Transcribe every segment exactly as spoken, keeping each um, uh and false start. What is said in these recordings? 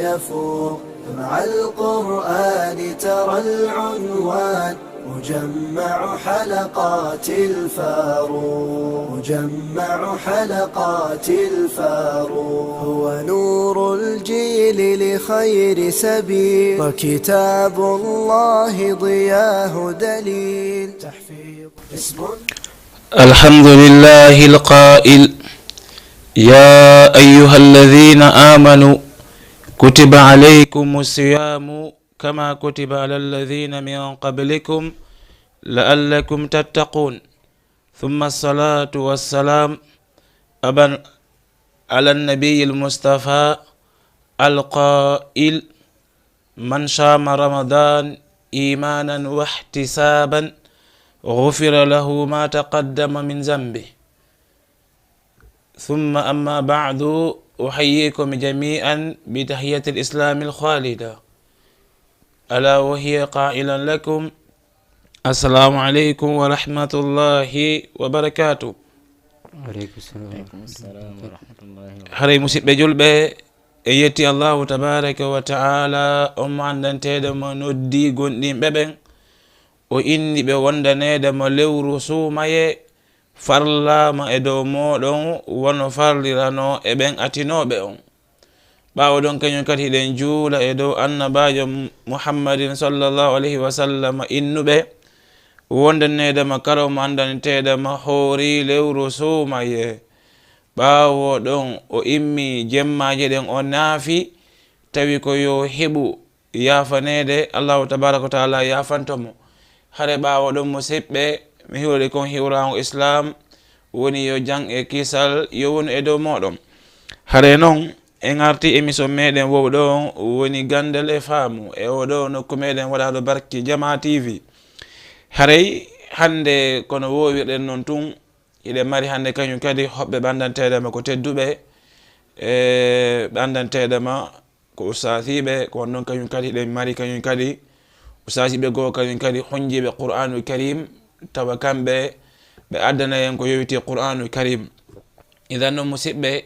يفوق. مع القرآن ترى العنوان مجمع حلقات الفاروق، مجمع حلقات الفاروق. هو نور الجيل لخير سبيل، وكتاب الله ضياه دليل. تحفيظ اسم الحمد لله القائل: يا أيها الذين آمنوا كتب عليكم الصيام كما كتب على الذين من قبلكم لعلكم تتقون. ثم الصلاة والسلام أبا على النبي المصطفى القائل: من صام رمضان إيمانا واحتسابا غفر له ما تقدم من ذنبه. ثم أما بعد، أحييكم جميعا بتحية الإسلام الخالدة، ألا وهي قائلا لكم: السلام عليكم ورحمة الله وبركاته. Aleykum salam. Aleykum salam wa rahmatullahi wa barakatuh. Haray, musiɓɓe julɓe, en yetti Allahu tabaraka wa ta'ala, on mo anndanteeɗo mo noddi gonɗinɓe ɓen, o inni ɓe wondaneede mo lewru suumaye, farlaama e dow mooɗon, wano farliranoo e ɓen atinooɓe on. Ɓaawo ɗon, kañum kadi hiɗen juula e dow annabaajo Muhammadin sallallahu alayhi wa sallam innuɓe wondaneede mo kala mo anndanteeɗo mo hoori lewru suumaye. Ɓaawo ɗon, o immi jemmaaje ɗen, o naafi, tawi ko yo heɓu yaafaneede, Allahu tabaraka wa taala yaafanto mo. Hare ɓaawo ɗon, musiɓɓe, mi hiwri kon hiwraango Islaam, woni yo jam e kisal yo wonu e dow mooɗon. Hare non, en arti emission meɗen wowɗo on, woni Ganndal e Faamu, e oo ɗoo nokku meɗen waɗaaɗo barki Jamaa T V. Haray hannde, kono woowirɗen non tun, hiɗen mari hannde kañum kadi hoɓɓe ɓanndanteeɗe ma ko tedduɓe, e ɓanndanteeɗe ma ko ustaasiiɓe, ko won non kañum kadi hiɗen mari kañum kadi ustaasiiɓe goo kañum kadi honjiiɓe Qur'aanul Kariim, tawa kamɓe ɓe addana en ko yowiti Qur'aanul Kariim. Idan non, musiɓɓe,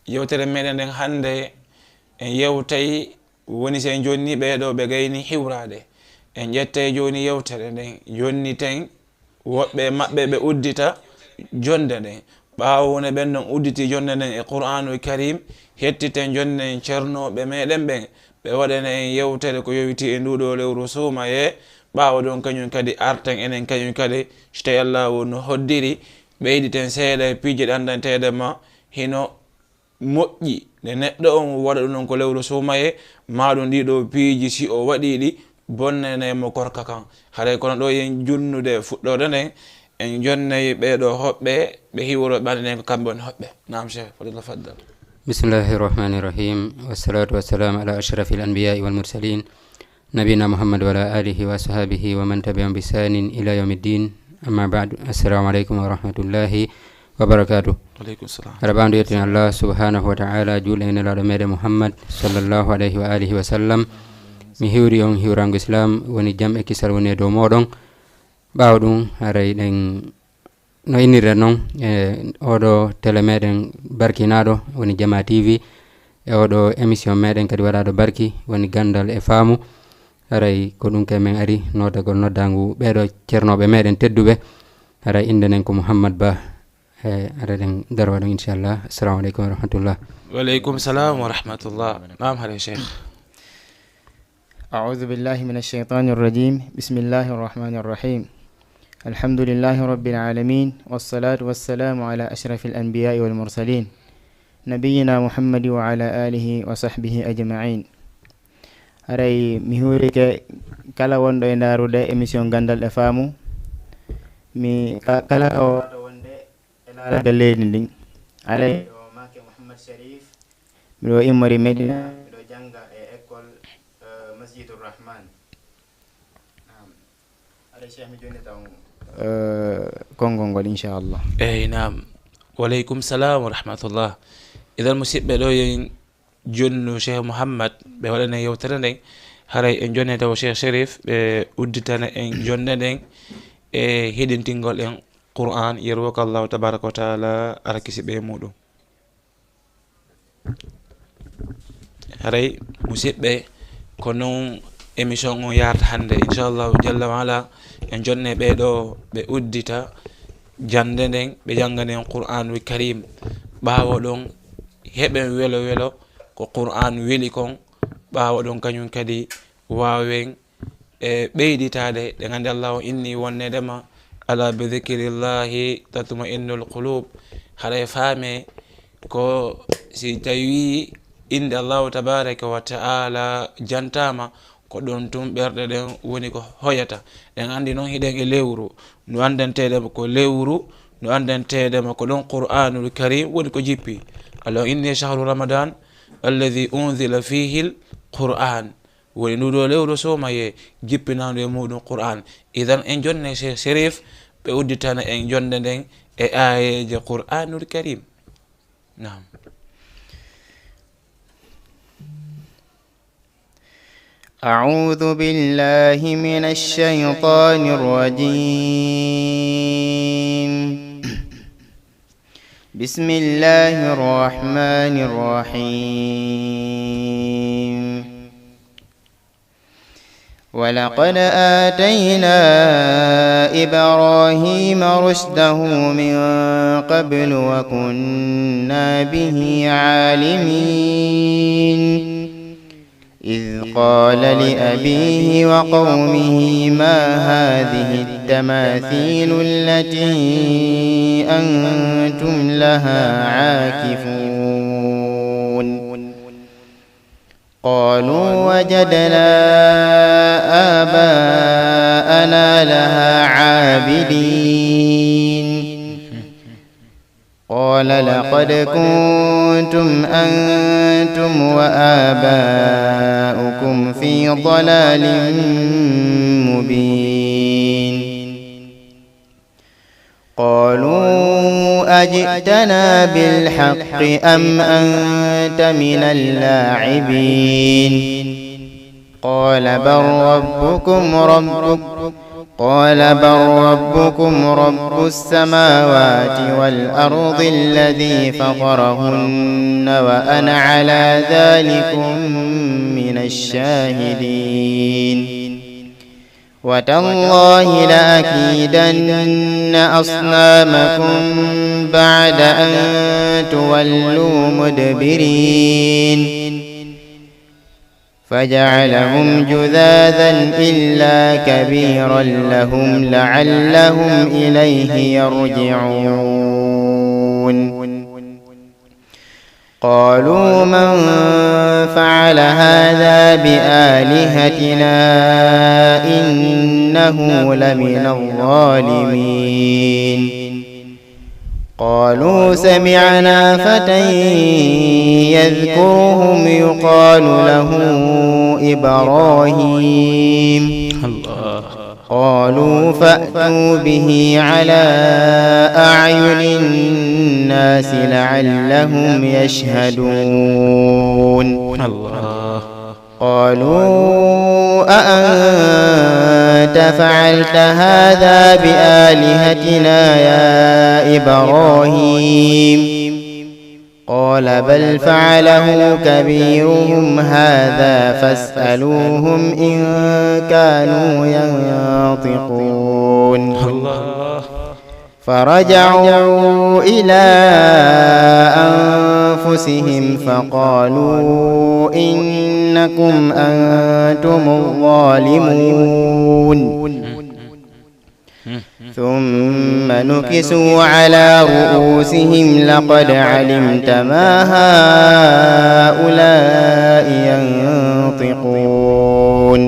yewtere meɗen nden hannde en yewtay woni si en jonni ɓee ɗoo ɓe gayni hiwraade. En ƴettay jooni yewtere nden, jonniten woɓɓe e maɓɓe ɓe uddita jonnde nden. Ɓaawo woni ɓen ɗon udditi jonnde nden e Qur'aanul Kariim, hettiten jonnde nden cernooɓe meɗen ɓen, ɓe waɗana en yewtere ko yowiti e nduu ɗoo lewru suumayee. Ɓaawo ɗon kañum kadi arten enen kañum kadi, si tawii Allaahu no hoddiri, ɓeyditen seeɗa e piiji ɗanndanteeɗe ma hino moƴƴi nde neɗɗo on waɗa ɗum non ko lewru suumayee, maa ɗum ɗii ɗoo piiji, si o waɗii ɗi, bonnanay mo korka kan. Haray kono ɗoo yen junnude fuɗɗoode nden, en jonnay ɓee ɗoo hoɓɓe, ɓe hiwro ɓannde nden ko kamɓe woni hoɓɓe. Naam, Cheikh, falyatafaddal. بسم الله الرحمن الرحيم. والصلاة والسلام على أشرف الأنبياء والمرسلين. نبينا محمد وعلى آله وأصحابه ومن تبعهم بإحسان إلى يوم الدين. أما بعد، السلام عليكم ورحمة الله وبركاته. Waleykum salam. Hara ɓawnde yettude Allah subhanahu wa ta'ala, juulɗo e Nelaaɗo meɗen Muhammad sallallahu alayhi wa alihi wa sallam. Mi hiwri on hiwraango Islam, woni jam e kisal woni e dow mooɗon. Ɓaawo ɗum, haray ɗen No innirɗen non, e oɗo tele meɗen barkinaaɗo woni Jamaa T V, e oɗo émission meɗen kadi waɗaaɗo barki woni Ganndal e Faamu. Haray ko ɗum kay men ari noddagol noddaangu ɓee ɗoo cernooɓe meɗen tedduɓe. Haray innde nden ko Muhammad Ba. E, haray ɗen darwa ɗon, inchallah. Assalamu aleykum wa rahmatullah. Waleykum salam wa rahmatullah. Naam, haray Cheikh. أعوذ بالله من الشيطان الرجيم. بسم الله الرحمن الرحيم. الحمد لله رب العالمين، والصلاة والسلام على أشرف الأنبياء والمرسلين، نبينا محمد وعلى آله وصحبه أجمعين. Haray mi hiwrike kala wonɗo e ndaarude émission Ganndal e Faamu. Mi ka-, kala ko wonde e laarde leydi ndin. Haray o maake Mouhammad Sharif. Miɗo immori Medina, miɗo jannga e école, eh, Masjidur Rahman. Naam. Haray Cheikh, mi jonnita on, eh, konngol ngol, inchallah. Eey, naam. Waleykum salam wa rahmatullah. Idan, musiɓɓe, ɗoo yen jonnu Cheikh Mouhammad, ɓe waɗana yewtere nden. Haray en jonnay taw Cheikh Sherif, ɓe udditana en jonnde nden e heɗintingol en Qur'an, yerwoo ko Allahu tabaraka wa taala ara kisi ɓe e muɗum. Haray Musidɓe, ko non émission on yaarta hannde. Inchallahu jalla wa ala, en jonne ɓee ɗoo ɓe uddita jannde nden, ɓe jannga nden Qur'aanul Kariim. Ɓaawo ɗon, heɓen welo welo ko Qur'aan weli kon. Ɓaawo ɗon, kañum kadi waawen e ɓeyditaade. Ɗen anndi Allahu inni wonneede ma, "Ala bi dhikrillahi tatma'innul qulub." Haray faame ko si tawi innde Allahu tabaraka wa ta'ala jantaama, ko ɗon tun ɓerɗe ɗen woni ko hoyata. Ɗen anndi non hiɗen e lewru, no anndanteede ma ko lewru, no anndanteede ma ko ɗon Qur'aanul Kariim woni ko jippi. Allahu inni shahru Ramadan alladhi unzila fihi al-Qur'an. Woni ndu ɗoo lewru soomayee jippinaandu e muuɗum Qur'aan. Idan en jonne Sheikh Sherif, ɓe udditana en jonnde nden e aayeeje Qur'aanul Kariim. Naam. أعوذ بالله من الشيطان الرجيم. بسم الله الرحمن الرحيم. ولقد آتينا إبراهيم رشده من قبل وكنا به عالمين. إذ قال لأبيه وقومه ما هذه التماثيل التي أنتم لها عاكفون؟ قالوا وجدنا آباءنا لها عابدين. قال لقد كنتم أنتم وآباؤكم في ضلال مبين. قالوا أجئتنا بالحق أم أنت من اللاعبين؟ قال بل ربكم رب قال بل ربكم رب السماوات والأرض الذي فطرهن وأنا على ذلكم من الشاهدين. وتالله لأكيدن أصنامكم بعد أن تولوا مدبرين. فجعلهم جذاذا إلا كبيرا لهم لعلهم إليه يرجعون. قالوا من فعل هذا بآلهتنا إنه لمن الظالمين. قالوا سمعنا فتى يذكرهم يقال له إبراهيم. الله. قالوا فأتوا به على أعين الناس لعلهم يشهدون. الله. قالوا أأنت فعلت هذا بآلهتنا يا إبراهيم؟ قال بل فعله كبيرهم هذا فاسألوهم إن كانوا ينطقون. الله. فرجعوا إلى أنفسهم فقالوا إنكم أنتم الظالمون. ثم نكسوا على رؤوسهم لقد علمت ما هؤلاء ينطقون.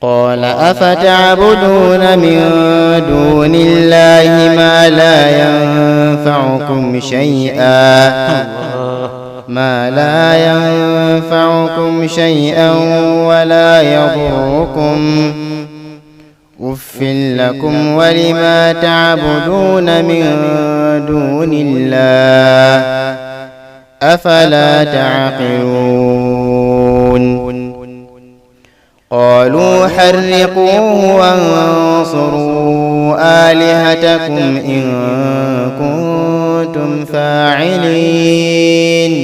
قال أفتعبدون من دون الله ما لا ينفعكم شيئا، ما لا ينفعكم شيئا ولا يضركم، أف لكم ولما تعبدون من دون الله، أفلا تعقلون؟ قالوا حرقوه وانصروا آلهتكم إن كنتم فاعلين.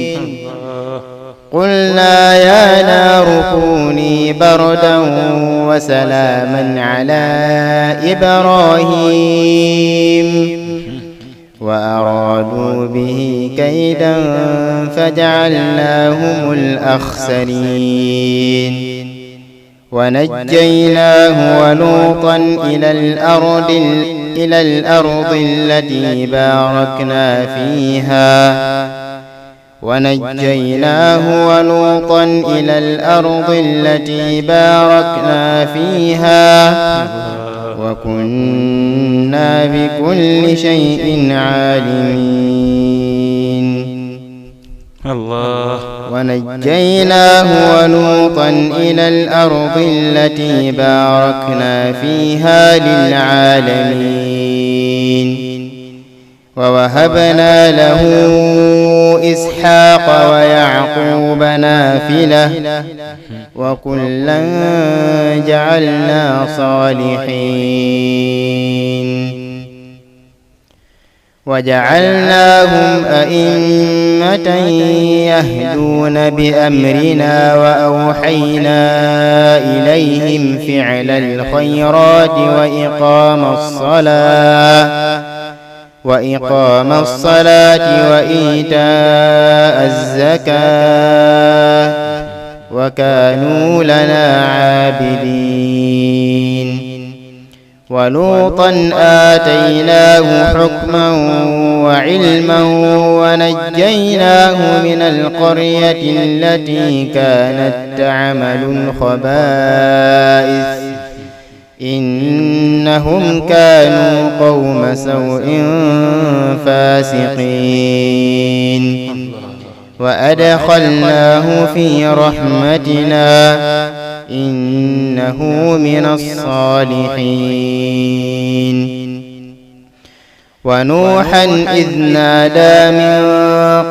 قلنا يا نار كوني بردا وسلاما على إبراهيم وأرادوا به كيدا فجعلناهم الأخسرين ونجيناه ولوطا إلى الأرض إلى الأرض التي باركنا فيها ونجيناه ولوطا إلى الأرض التي باركنا فيها وكنا بكل شيء عالمين. الله. ونجيناه ولوطا إلى الأرض التي باركنا فيها للعالمين. ووهبنا له إسحاق ويعقوب نافلة وكلا جعلنا صالحين وجعلناهم أئمة يهدون بأمرنا وأوحينا إليهم فعل الخيرات وإقام الصلاة وإقام الصلاة وإيتاء الزكاة وكانوا لنا عابدين. ولوطا آتيناه حكما وعلما ونجيناه من القرية التي كانت تعمل الخبائث إنهم كانوا قوم سوء فاسقين وأدخلناه في رحمتنا إنه من الصالحين ونوحا إذ نادى من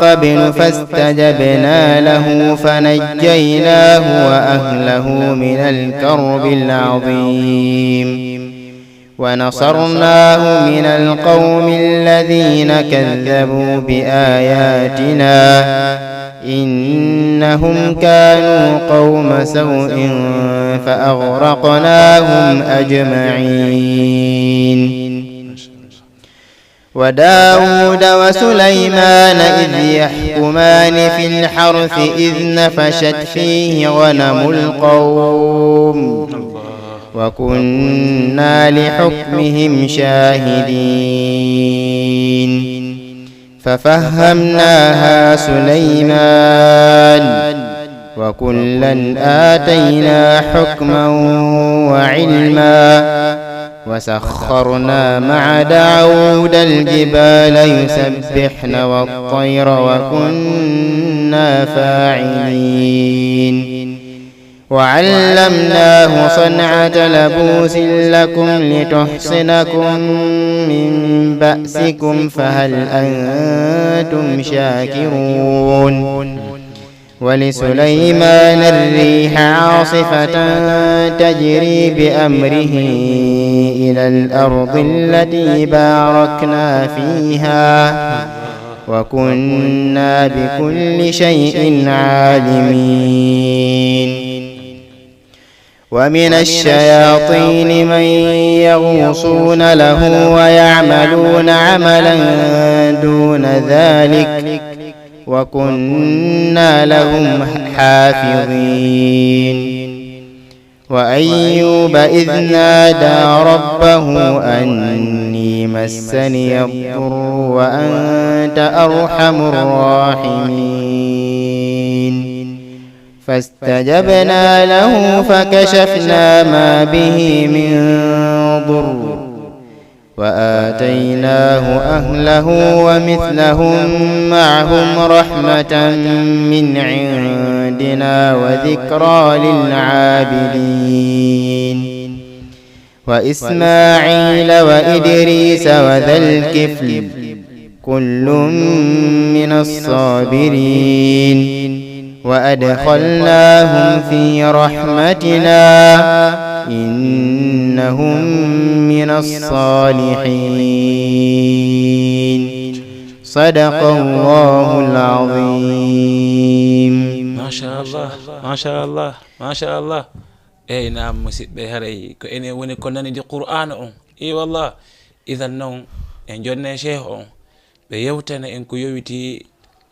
قبل فاستجبنا له فنجيناه وأهله من الكرب العظيم ونصرناه من القوم الذين كذبوا بآياتنا إنهم كانوا قوم سوء فأغرقناهم أجمعين وداود وسليمان إذ يحكمان في الحرث إذ نفشت فيه غنم القوم وكنا لحكمهم شاهدين ففهمناها سليمان وكلا آتينا حكما وعلما وسخرنا مع داود الجبال يسبحن والطير وكنا فاعلين وعلمناه صنعة لبوس لكم لتحصنكم من بأسكم فهل أنتم شاكرون ولسليمان الريح عاصفة تجري بأمره إلى الأرض التي باركنا فيها وكنا بكل شيء عالمين ومن الشياطين من يغوصون له ويعملون عملا دون ذلك وكنا لهم حافظين وأيوب إذ نادى ربه أني مسني الضر وأنت أرحم الراحمين فاستجبنا له فكشفنا ما به من ضر وآتيناه أهله ومثلهم معهم رحمة من عندنا وذكرى للعابدين وإسماعيل وإدريس وذا الكفل كل من الصابرين وأدخلناهم في رحمتنا إنهم من الصالحين صدق الله العظيم Masha Allah, masha Allah, masha Allah. Eyi, naam, musiɓɓe, haray ko enen woni ko nanidi Qur'aana on. Eyi, wallah. Idan non, en jonnee Sheikh on, ɓe yewtana en ko yowitii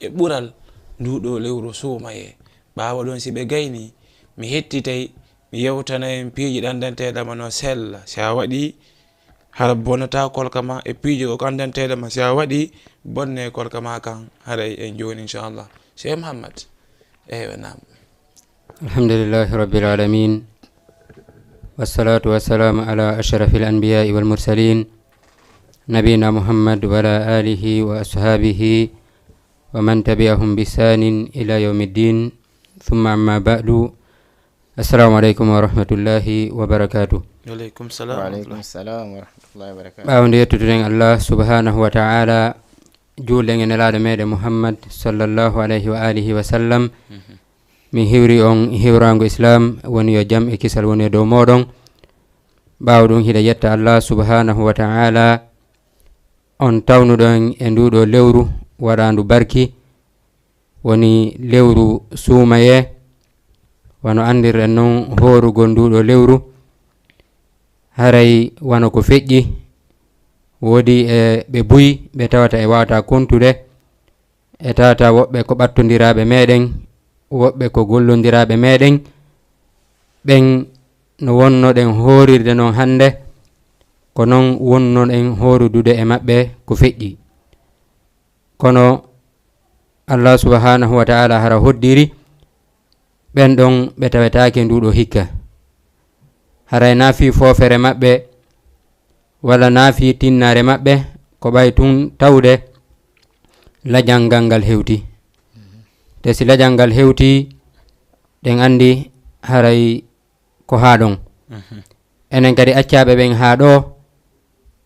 e ɓural nduu ɗoo lewru suumayee. Ɓaawo ɗon, si ɓe gaynii, mi hettitay, mi yewtana en piiji ɗandanteeɗe ma no sella. Si a waɗii, hara bonnataa kolka ma e piiji ko ɗandanteeɗe ma. Si a waɗii, bonnee kolka ma kan, haray en jooni, inchallah. Cheikh Mouhammad, eywa, naam. الحمد لله رب العالمين، والصلاة والسلام على أشرف الأنبياء والمرسلين، نبينا محمد وعلى آله وأصحابه ومن تبعهم بإحسان إلى يوم الدين. ثم أما بعد، السلام عليكم ورحمة الله وبركاته. Waleykum salam. Waaleykum salam wa rahmatullahi wa barakatuh. Ɓaawo nde yettutuɗen Allah subhanahu wa ta'ala, juulɗen e Nelaaɗo meɗen Muhammad sallallahu alayhi wa alihi wa sallam, mi hiwri on hiwraango Islam, woni yo jam e kisal woni e dow mooɗon. Ɓaawo ɗum, hiɗa yetta Allah subhanahu wa ta'ala, on tawnuɗo en e nduu ɗoo lewru waɗaandu barki, woni lewru suumayee. Wano anndirɗen non, hoorugol nduu ɗoo lewru, haray wano ko feƴƴi, woodi e ɓe buy ɓe tawata e waawata kontude, e tawata woɓɓe ko ɓattondiraaɓe meɗen, woɓɓe ko gollondiraaɓe meɗen, ɓen no wonnoɗen hoorirde non hannde, ko non wonnoɗen hoorudude e maɓɓe ko feƴƴi. Kono Allah subhanahu wa ta'ala hara hoddiri ɓen ɗon ɓe tawetaake nduu ɗoo hikka. Haray naa fii foofere maɓɓe, walla naa fii tinnaare maɓɓe, ko ɓay tun tawde lajal ngal ngal hewti. Te si lajal ngal hewti, ɗen anndi haray ko haa ɗon. Enen kadi accaaɓe ɓen haa ɗoo,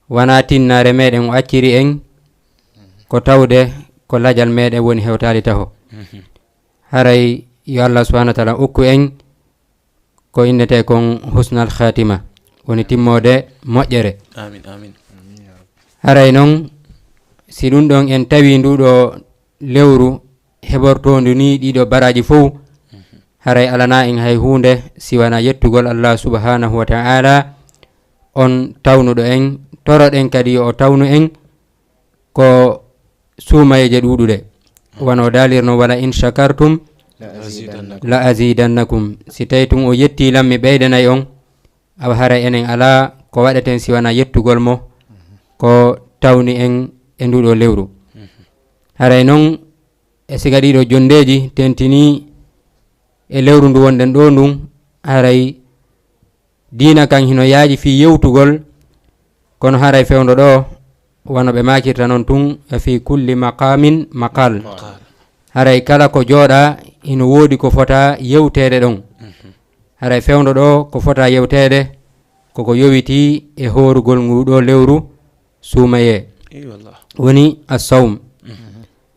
wanaa tinnaare meɗen o acciri en, ko tawde ko lajal meɗen woni hewtaali taho. Haray yo Allah subhanahu wa ta'ala okku en ko innetee kon husnal khatima, woni timmoode moƴƴere. Amin, amin. Haray non, si ɗum ɗon en tawi nduu ɗoo lewru heɓortoondu nii ɗii ɗoo baraaji fow, haray alanaa en hay huunde si wanaa yettugol Allah subhanahu wa ta'ala, on tawnuɗo en, toroɗen kadi yo o tawnu en ko suumayeeje ɗuuɗuɗe. Wano o daalirno, "Wala in shakartum la azidannakum." Si tawi tun o yettii lan, mi ɓeydanay on. Awa haray enen alaa ko waɗeten si wanaa yettugol mo ko tawni en e nduu ɗoo lewru. Haray non, e siga ɗii ɗoo jonndeeji tentinii e lewru ndu wonɗen ɗoo ndun, haray diina kan hino yaaji fii yewtugol, kono haray fewndo ɗoo, wano ɓe maakirta non tun, "Fi kulli maqamin maqal." Haray kala ko jooɗaa, hino woodi ko fota yewteede ɗon. Haray fewndo ɗoo ko fota yewteede, koko yowitii e hoorugol ngu ɗoo lewru suumayee. Woni as-sawm.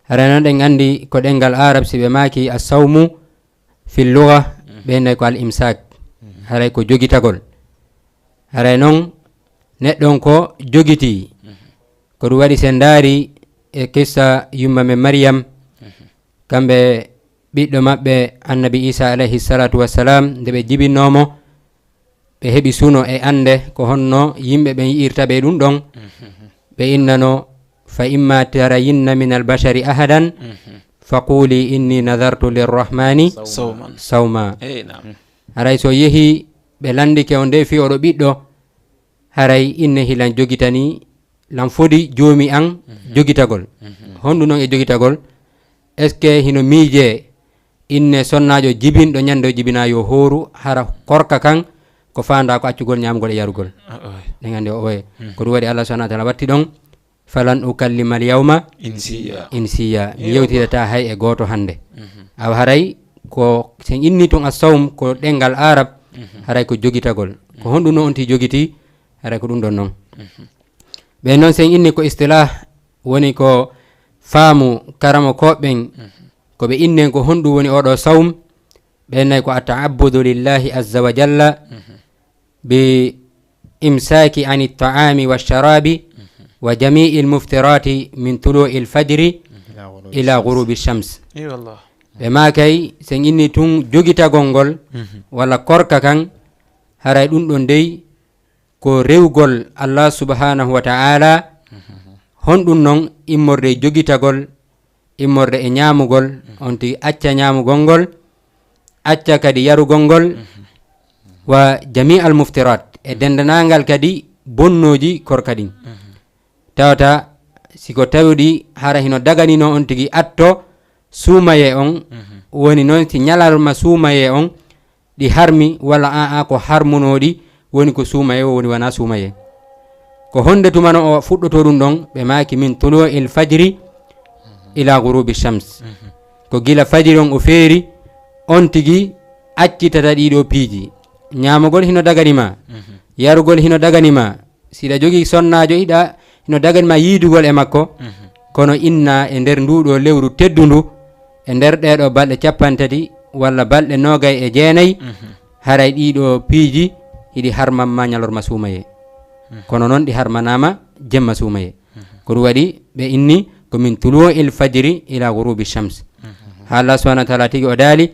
Haray non ɗen anndi ko ɗenngal Arab, si ɓe maaki as-sawmu fil lugha, ɓe innay ko al-imsak. Haray ko jogitagol. Haray non neɗɗo on ko jogitii. Ko ɗum waɗi si en ndaari e kissa yumma men Mariyam, kamɓe ɓiɗɗo maɓɓe Annabi Isa alayhi salatu wassalam, nde ɓe jibinnoo mo, ɓe heɓi suno e annde ko honno yimɓe ɓen yi'irta ɓe ɗum ɗon. Ɓe innano, "Fa imma tarayinna min al-bashari ahadan, fa quli inni nadartu lirrahmani sawman." Haray so yehi ɓe landike on nde fii oɗo ɓiɗɗo, haray inne hilan jogitani lan fodi joomi an jogitagol. Honɗum non e jogitagol? Est-ce que hino miijee inne sonnaajo jibinɗo ñande o jibinaa yo hooru, hara korka kan ko faandaa ko accugol ñaamgol e yarugol? Ɗen anndi o oye. Ko ɗum waɗi Allah subhanahu wa ta'ala watti ɗon, "Falan ukallima al-yawma insiya." Mi yewtidata hay e gooto hannde. Awa haray ko sen inni tun as-sawm ko ɗenngal Arab, haray ko jogitagol. Ko honɗum non on ti jogiti? Haray ko ɗum ɗon non. Ɓe non sen inni ko istilah, woni ko faamu karamokooɓe ɓen, ko ɓe innen ko honɗum woni oɗo sawm, ɓe nay ko at-ta'abbudu lillahi azza wa jalla bi imsaki ani ta'ami wa sharabi wa jami'il muftirati min tulu'il fajri ila ghurubi shams. Ɓe maakay, sen inni tun jogitagol ngol, walla korka kan, haray ɗun ɗon dey ko rewugol Allah subhanahu wa ta'ala. Honɗun non immorde e jogitagol, immorde e ñaamugol, on tigi acca ñaamugol ngol, acca kadi yarugol ngol, wa jami al muftirat, e dendanaangal kadi bonnooji korka ɗin. Tawata si ko tawuɗi hara hino daganinoo on tigi atto suumayee on, woni non si ñalarma suumayee on ɗi harmi, walla aa ko harmunooɗi woni ko suumayee o woni wanaa suumayee. Ko honde tuma no o fuɗɗotoo ɗun ɗon? Ɓe maaki, "Min tuluu'il fajri ila ghurubi shams." Ko gila fajiri on o feeri, on tigi accitata ɗii ɗoo piiji. Ñaamugol hino dagani ma, yarugol hino dagani ma, si hiɗa jogii sonnaajo, hiɗa, hino dagani ma yiidugol e makko, kono inna e nder nduu ɗoo lewru teddundu, e nder ɗee ɗoo balɗe cappanɗe tati walla balɗe noogay e jeenay, haray ɗii ɗoo piiji hiɗi harman ma ñalorma suumayee. Kono non ɗi harmanaama jemma suumayee. Ko ɗun waɗi ɓe inni ko min tuluu'il fajri ila ghurubi shams. Haa Allah subhanahu wa ta'ala tigi o daali,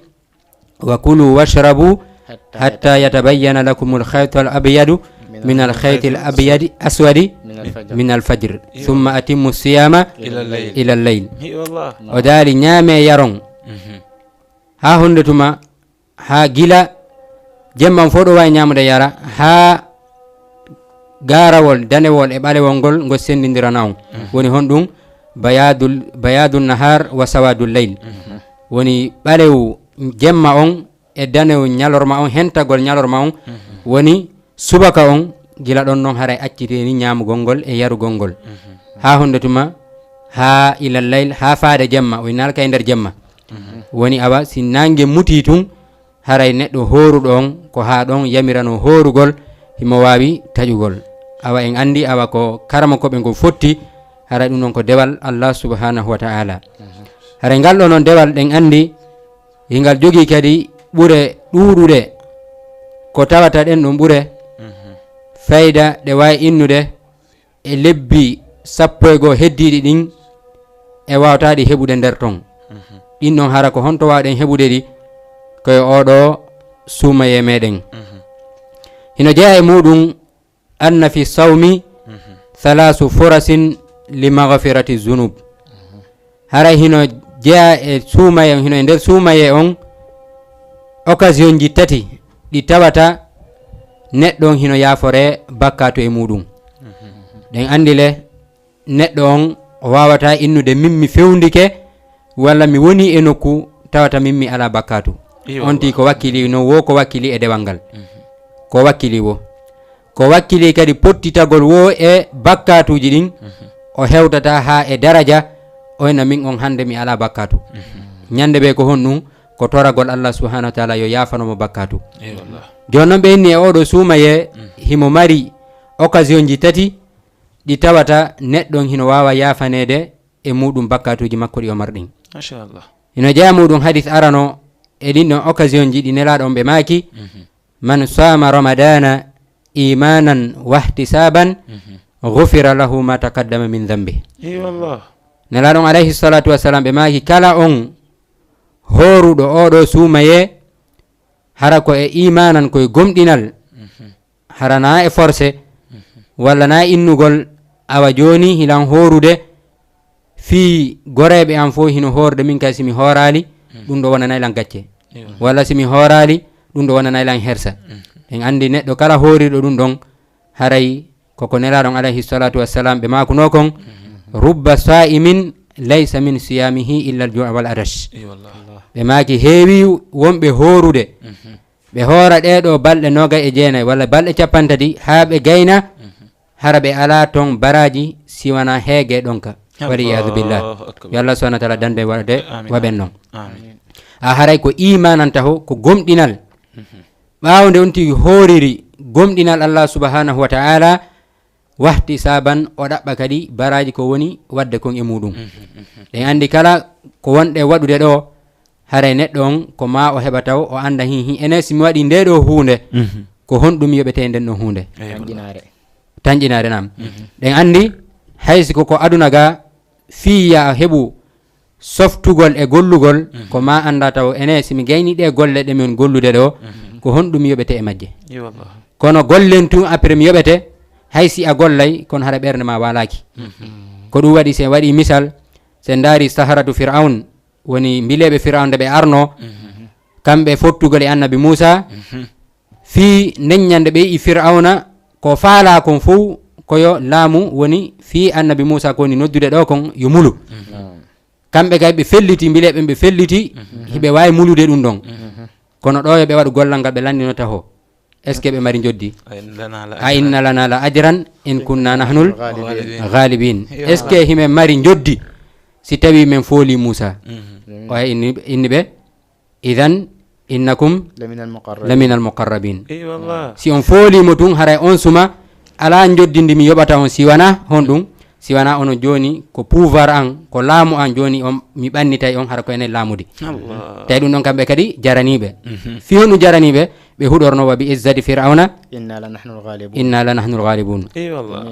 "Wa kulu washrabu hatta yatabayyana lakumul khaytul abyadu minal khaytil abyadi aswadi minal fajr. Thumma atimmu siyama ilal layl." O daali, "Ñaamee yaron haa honde tuma, haa gila jemma on fow ɗon waawi ñaamude yara, haa gaarawol danewol e ɓalewol ngol ngol senndindirana on." Woni honɗun? Bayadul, bayadun nahar wa sawadul layl. Woni ɓalewu jemma on e danewu ñalorma on, hentagol ñalorma on, woni subaka on, gila ɗon non haray acciteni ñaamugol ngol e yarugol ngol. Haa honde tuma? Haa ilal layl, haa faade jemma, o innaali kay nder jemma. Woni awa, si naange mutii tun, haray neɗɗo hooruɗo on, ko haa ɗon yamiranoo hoorugol, himo waawi taƴugol. Awa en anndi, awa ko karamokooɓe ngon fotti, haray ɗun ɗon ko dewal Allah subhanahu wa ta'ala. Haray ngal ɗoo non dewal ɗen anndi, hingal jogii kadi ɓure ɗuuɗuɗe, ko tawata ɗen ɗon ɓure fayda ɗe waawi innude e lebbi sappo e goo heddiiɗi ɗin, e waawtaaɗi heɓude nder ton. Ɗin ɗon hara ko honto waawɗen heɓude ɗi? Ko e oo ɗoo suumayee meɗen. Hino jeyaa e muuɗun, "Anna fi sawmi thalaasu furasin li maghfirati zunub." Haray hino jeyaa e suumayee on, hino e nder suumayee on occasionji tati ɗi tawata neɗɗo on hino yaaforee bakkaatu e muuɗun. Ɗen anndi le, neɗɗo on o waawataa innude, "Min mi fewndike, walla mi wonii e nokku, tawata min mi alaa bakkaatu." On tigi ko wakkili non woo, ko wakkili e dewal ngal. Ko wakkili woo. Ko wakkili kadi pottitagol woo e bakkaatuuji ɗin, o hewtata haa e daraja, o ina min on hande mi alaa bakkaatu. Ñande ɓe ko honɗun? Ko toragol Allah subhanahu wa ta'ala yo yaafano mo bakkaatu. Jooni non ɓe inni e oo ɗoo suumayee, himo mari occasionji tati ɗi tawata neɗɗo on hino waawa yaafaneede e muuɗun bakkaatuuji makko ɗi o mari ɗin. Masha Allah. Hino jeyaa muuɗun hadis arano e ɗin ɗon occasionji ɗi Nelaaɗo on ɓe maaki, "Man sama ramadana imanan wahtisaban, ghufira lahu ma taqaddama min dhanbi." Nelaaɗo on alayhi salatu wassalam ɓe maaki, "Kala on hooruɗo oo ɗoo suumayee, hara ko e imanan, ko e gomɗinal, hara naa e forse, walla naa e innugol, awa jooni hilan hoorude, fii goreeɓe an fow hino hoorde, min kay si mi hooraali, ɗun ɗoo wonanay lan gacce. Walla si mi hooraali, ɗun ɗoo wonanay lan hersa." En anndi neɗɗo kala hoorirɗo ɗun ɗon, haray koko Nelaaɗo on alayhi salatu wassalam ɓe maakunoo kon, "Rubba sa'imin laysa min siyamihi illa al-ju'a wal atash." Ɓe maaki heewii wonɓe hoorude, ɓe hoora ɗee ɗoo balɗe noogay e jeenay walla balɗe cappanɗe tati, haa ɓe gayna, hara ɓe alaa ton baraaji si wanaa heege e ɗonka. Wal iyaazu billah. Yo Allah subhanahu wa ta'ala dande waɗde wa ɓen non. A haray ko imanan taho, ko gomɗinal. Ɓaawo nde on tigi hooriri gomɗinal Allah subhanahu wa ta'ala, wahtisaban, o ɗaɓɓa kadi baraaji ko woni waɗde kon e muuɗun. Ɗen anndi kala ko wonɗe waɗude ɗoo, haray neɗɗo on ko maa o heɓa taw o annda, "Hin, hin, enen si mi waɗii ndee ɗoo huunde, ko honɗun mi yoɓetee e nden ɗon huunde?" Tanƴinaare. Tanƴinaare, naam. Ɗen anndi, hay si ko ko aduna ga, fii yo a heɓu softugol e gollugol, ko ma annda taw ene, si mi gayni ɗe golle ɗe min gollude ɗo, ko honɗum yoɓete e majje? Kono gollen tun, après mi yoɓete, hay si a gollay, kono hara ɓernde ma walaaki. Ko ɗum waɗi, si en waɗi misal, si en ndaari saharatu Fir'aun, woni mbileeɓe Fir'aun nde ɓe arno, kamɓe fottugol e annabi Muusa, fii ndeññande ɓe e Fir'auna, ko faalaa kon fow, ko yo laamu woni fii annabi Muusa ko woni noddude ɗo kon yo mulu. Kamɓe kay ɓe felliti, mbileeɓe ɓe felliti, hiɓe waawi mulude ɗum ɗon. Kono ɗo yo ɓe waɗu gollal ngal ɓe lanndino taho. Est-ce que ɓe mari njoddi? A inna lana la ajran in kunna nahnul ghalibin. Est-ce que himen mari njoddi si tawi men fooli Muusa? O hay inni, inni ɓe, idan innakum لمن المقربين. Laminal muqarrabin. Si on fooliimo tun, haray on suma alaa njoddi ndi mi yoɓata on, si wanaa honɗum? Si wanaa onon jooni ko pouvoir an, ko laamu an jooni on, mi ɓannitay on, hara ko enen laamude. Tawi ɗum ɗon kamɓe kadi jaraniiɓe. Fii honɗum jaraniiɓe? Ɓe huɗorno wa bi izzati Fir'auna إنا لنحن الغالبون. Inna la nahnul ghalibun.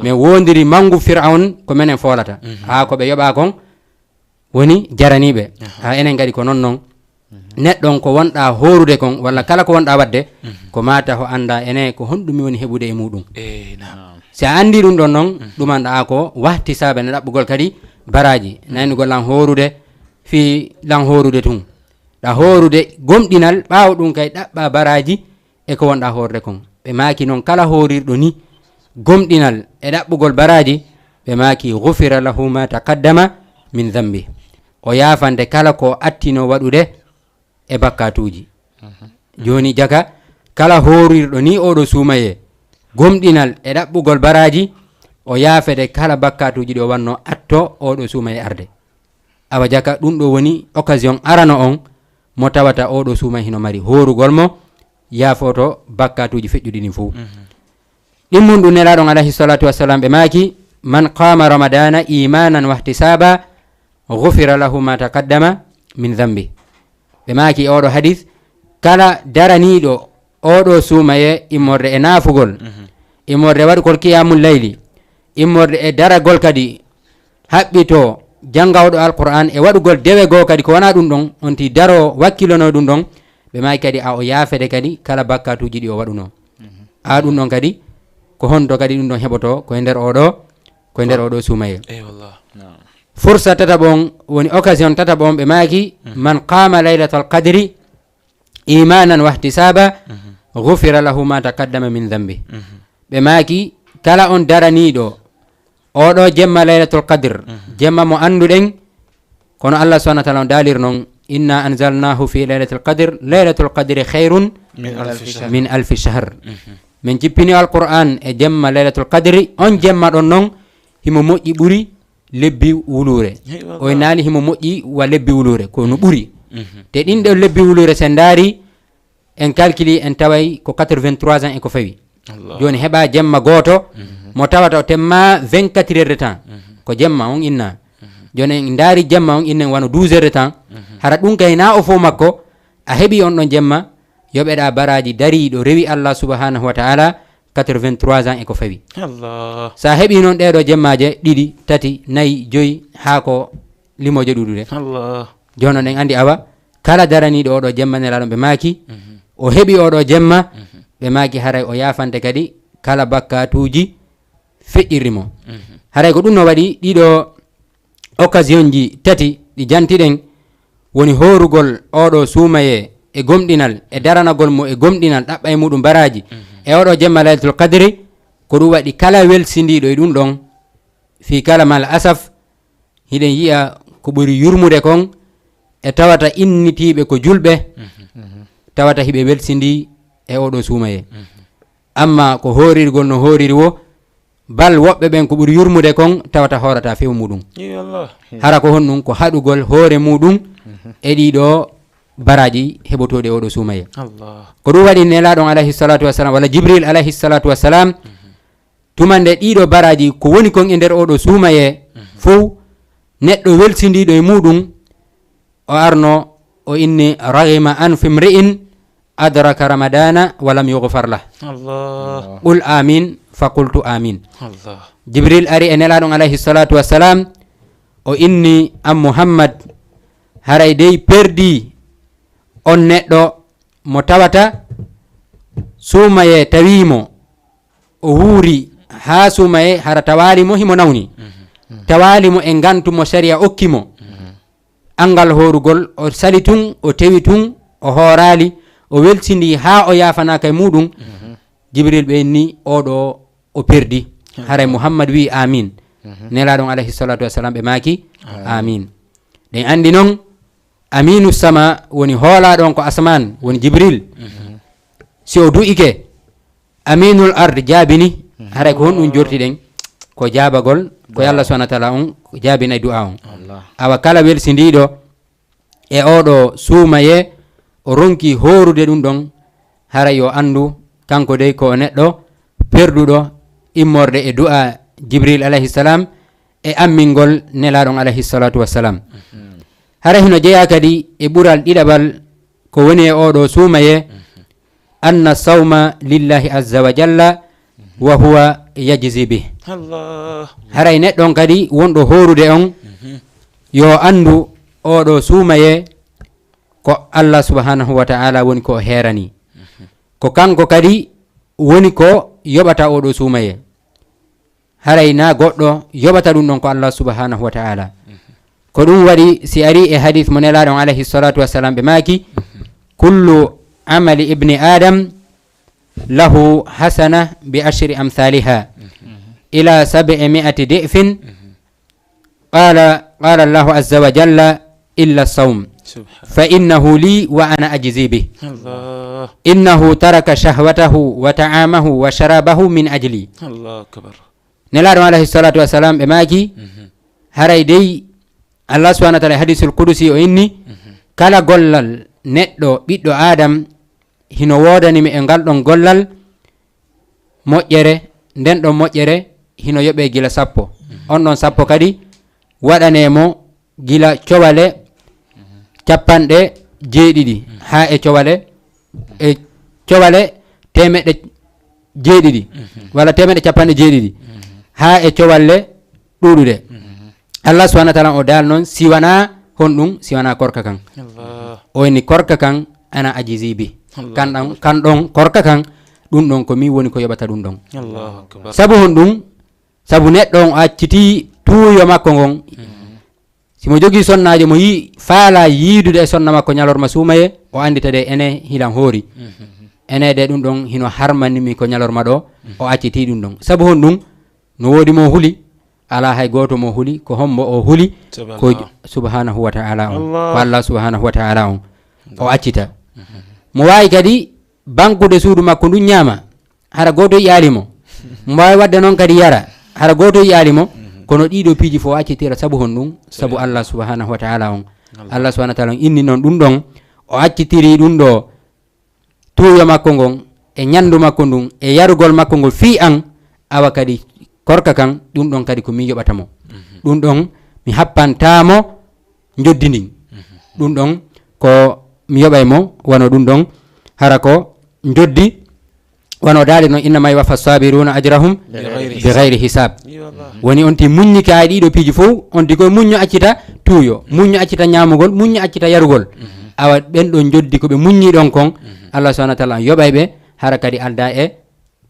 Men wondiri mangu Fir'aun ko menen foolata. Haa ko ɓe yoɓa kon woni jaraniiɓe. Haa enen kadi ko non non. Neɗɗon ko wonɗaa hoorude kon, walla kala ko wonɗaa waɗde, ko maa taho annda ene ko honɗum mi woni heɓude e muuɗum. Si a anndi ɗum ɗon non, ɗumanɗaa ko wahti saabe ne ɗaɓɓugol kadi baraaji. Naynugol lan hoorude, fii lan hoorude tun. Ɗa hoorude gomɗinal, ɓaawo ɗum kay ɗaɓɓa baraaji e ko wonɗaa hoorde kon. Ɓe maaki non kala hoorirɗo ni gomɗinal e ɗaɓɓugol baraaji, ɓe maaki, "Ghufira lahu ma taqaddama min dhanbi." O yaafante kala ko attino waɗude e bakkaatuuji. Jooni jaka, kala hoorirɗo ni oɗo suumayee gomɗinal e ɗaɓɓugol baraaji, o yaafete kala bakkaatuuji ɗi o wanno atto oɗo suumayee arde. Awa jaka, ɗum ɗo woni occasion arano on mo tawata oɗo suumay hino mari hoorugol mo, yaafoto bakkaatuuji feƴƴuɗi ɗin fow. Ɗin mun ɗum Nelaaɗo on alayhi salatu wassalam ɓe maaki, "Man qama ramadana imanan wahtisaba, ghufira lahu ma taqaddama min dhanbi." Ɓe maaki e oɗo hadis, kala daraniiɗo oɗo suumaye immorde e naafugol, immorde waɗugol qiyamul layli, immorde e daragol kadi haɓɓito janngawɗo Alqur'aan e waɗugol dewe goo kadi ko wanaa ɗum ɗon, on ti daroo wakkilono ɗum ɗon, ɓe maaki kadi a o yaafede kadi kala bakkaatuuji ɗi o waɗunoo. A ɗum ɗon kadi, ko honto kadi ɗum ɗon heɓotoo? Ko e nder oɗo, ko e nder oɗo suumayee. Fursa tataɓo on, woni occasion tataɓo on, ɓe maaki, "Man qaama laylatal qadri imanan wahtisaba, ghufira lahu ma taqaddama min dhanbi." Ɓe maaki, kala on daraniiɗo oɗo jemma Laylatul Qadr, jemma mo annduɗen, kono Allah subhanahu wa ta'ala on daalir non, "Inna anzalnahu fi laylatil qadr, laylatul qadri khayrun min alfi shahr." Min alfi shahr. Min jippini Alqur'aan e jemma Laylatul Qadri, on jemma ɗon non, himo moƴƴi ɓuri lebbi wuluure. O innaali himo moƴƴi wa lebbi wuluure, ko no ɓuri. Te ɗin ɗon lebbi wuluure, sen ndaari, en calculi, en taway ko quatre-vingt-trois ans e ko fawi. Jooni heɓa jemma gooto, mo tawata o temma vingt-quatre heures de temps. Ko jemma on inna. Jooni en ndaari jemma on innen wano douze heures de temps. Hara ɗum kay na o fow makko, a heɓi on ɗon jemma, yoɓeɗa baraaji dariiɗo rewi Allah subhanahu wa ta'ala, quatre-vingt-trois ans e ko fawi. Sa heɓi non ɗeɗo jemmaaje ɗiɗi, tati, nayi, joyi, haa ko limooje ɗuɗuɗe. Jooni on en andi awa, kala daraniiɗo oɗo jemma Nelaaɗo ɓe maaki, o heɓi oɗo jemma, ɓe maaki haray o yaafante kadi kala bakkaatuuji feƴƴirɗi mo. Haray ko ɗum no waɗi ɗiɗo occasion ji tati ɗi jantiɗen, woni hoorugol oɗo suumayee e gomɗinal, e daranagol mo e gomɗinal, ɗaɓɓa e muɗum baraaji, e oɗo jemma Laylatul Qadri, ko ɗum waɗi kala welsindiiɗo e ɗum ɗon, fii kala mal asaf, hiɗen yi'a ko ɓuri yurmude kon, e tawata innitiiɓe ko julɓe, tawata hiɓe welsindii e oɗo suumayee. Amma ko hoorirgol no hooriri wo, bal woɓɓe ɓen ko ɓuri yurmude kon tawata hoorata few muɗum. Hara ko honɗum? Ko haɗugol hoore muɗum e ɗiɗo baraaji heɓotooɗi e oɗo suumayee. Ko ɗum waɗi Nelaaɗo on alayhi salatu wassalam, walla Jibril alayhi salatu wassalam, tuma nde ɗiɗo baraaji ko woni kon e nder oɗo suumayee fow, neɗɗo welsindiiɗo e muɗum, o arno, o inni, "Raghima anfu imri'in adraka ramadana wa lam yughfar lah." Qul amin, fa qultu amin. Jibril ari e Nelaaɗo on alayhi salatu wassalam, o inni, "An Muhammad, Haray dey perdii on neɗɗo mo tawata suumayee tawii mo, o wuuri haa suumayee hara tawaali mo himo nawni. Tawaali mo e ngantu mo sariya okki mo. Anngal hoorugol, o sali tun, o tewi tun, o hooraali, o welsindii haa o yaafanaaka e muuɗum. Jibril ɓe inni, "Oo ɗoo o perdi." Haray Muhammad wi'i, "Aamiin." Nelaaɗo on alayhi salaatu wassalam ɓe maaki, "Aamiin." Ɗen anndi non, Amiinu sama woni hoolaaɗo on ko asamaan, woni Jibril. Si o du'ike, Amiinul ard jaabini, haray ko honɗum jortiɗen? Ko jaabagol, ko Yalla subhanahu wa ta'ala on jaabinay du'a on. Awa kala welsindiiɗo e oo ɗoo suumayee, o ronki hoorude ɗum ɗon, haray yo anndu, kanko dey ko o neɗɗo perduɗo immorde e du'a Jibril alayhi salam e ammingol Nelaaɗo on alayhi salatu wassalam. Haray hino jeyaa kadi e ɓural ɗiɗaɓal ko woni e oo ɗoo suumayee, anna sawma lillahi azza wa jalla wa huwa yajzi bih. Allah. Haray neɗɗo on kadi wonɗo hoorude on, yo anndu oo ɗoo suumayee ko Allah subhanahu wa ta'ala woni ko o heerani. Ko kanko kadi woni ko yoɓata oo ɗoo suumayee. Haray na goɗɗo yoɓata ɗum ɗon ko Allah subhanahu wa ta'ala. Ko ɗum waɗi si ari e hadith mo Nelaaɗo on alayhi salatu wassalam ɓe maaki, "Kullu amali ibni Adam lahu hasana bi ashri amthaliha ila sab'i mi'ati di'fin." Qala, qala Allahu azza wa jalla, "Illa sawm. Subhan. Fa innahu li wa ana ajzi bih. Allah. Innahu taraka shahwatahu wa ta'amahu wa sharabahu min ajli." Allahu akbar. Nelaaɗo alayhi salatu wassalam ɓe maaki, haray dey Allah subhanahu wa ta'ala e hadisul qudusi o inni, kala gollal neɗɗo ɓiɗɗo Adam hino woodani mi e ngal ɗon gollal moƴƴere, nden ɗon moƴƴere hino yoɓee gila sappo. On ɗon sappo kadi waɗanee mo gila cowale cappanɗe jeeɗiɗi haa e cowale, e cowale teemeɗɗe jeeɗiɗi, walla teemeɗɗe cappanɗe jeeɗiɗi, haa e cowalle ɗuuɗude. Allah subhanahu wa ta'ala o daal non, si wanaa honɗum, si wanaa korka kan. Allah. O inni, "Korka kan, ana ajizi bi." Allah. Kan ɗon, kan ɗon korka kan, ɗum ɗon ko min woni ko yoɓata ɗum ɗon. Allahu akbar. Sabu honɗum? Sabu neɗɗo on o accitii tuuyo makko ngon. Si mo jogii sonnaajo mo yi-, faalaa yiidude e sonna makko ñalorma suumayee, o anndita de ene hilan hoori. Ene de ɗum ɗon hino harmani mi ko ñalorma ɗo, o accitii ɗum ɗon. Sabu honɗum? No woodi mo huli, alaa hay gooto mo huli, ko hombo o huli? Ko Subhanallah. Subhanahu wa ta'ala on. Allah. Ko Allah subhanahu wa ta'ala on. O accita. Mo waawi kadi bankude suudu makko ndun ñaama, hara gooto yi'aali mo. Mo waawi waɗde non kadi yara, hara gooto yi'aali mo. Kono ɗiɗo piiji fof o accitira sabu honɗum? Sabu Allah subhanahu wa ta'ala on. Allah. Allah subhanahu wa ta'ala on inni non ɗum ɗon, o accitiri ɗum ɗo tuuyo makko ngon, e ñandu makko ndun, e yarugol makko ngol fii an, awa kadi korka kan, ɗum ɗon kadi ko mi yoɓata mo. Ɗum ɗon mi happanta mo njoddi ndin. Ɗum ɗon ko mi yoɓay mo, wano ɗum ɗon hara ko njoddi, wano daali non, "Innama yuwaffa sabiruna ajrahum bi ghayri hisab." Woni on ti muññi ka e ɗiɗo piiji fof, on ti koye muñño accita tuuyo, muñño accita ñaamugol, muñño accita yarugol. Awa ɓen ɗon njoddi ko ɓe muññi ɗon kon, Allah subhanahu wa ta'ala on yoɓay ɓe, hara kadi alda e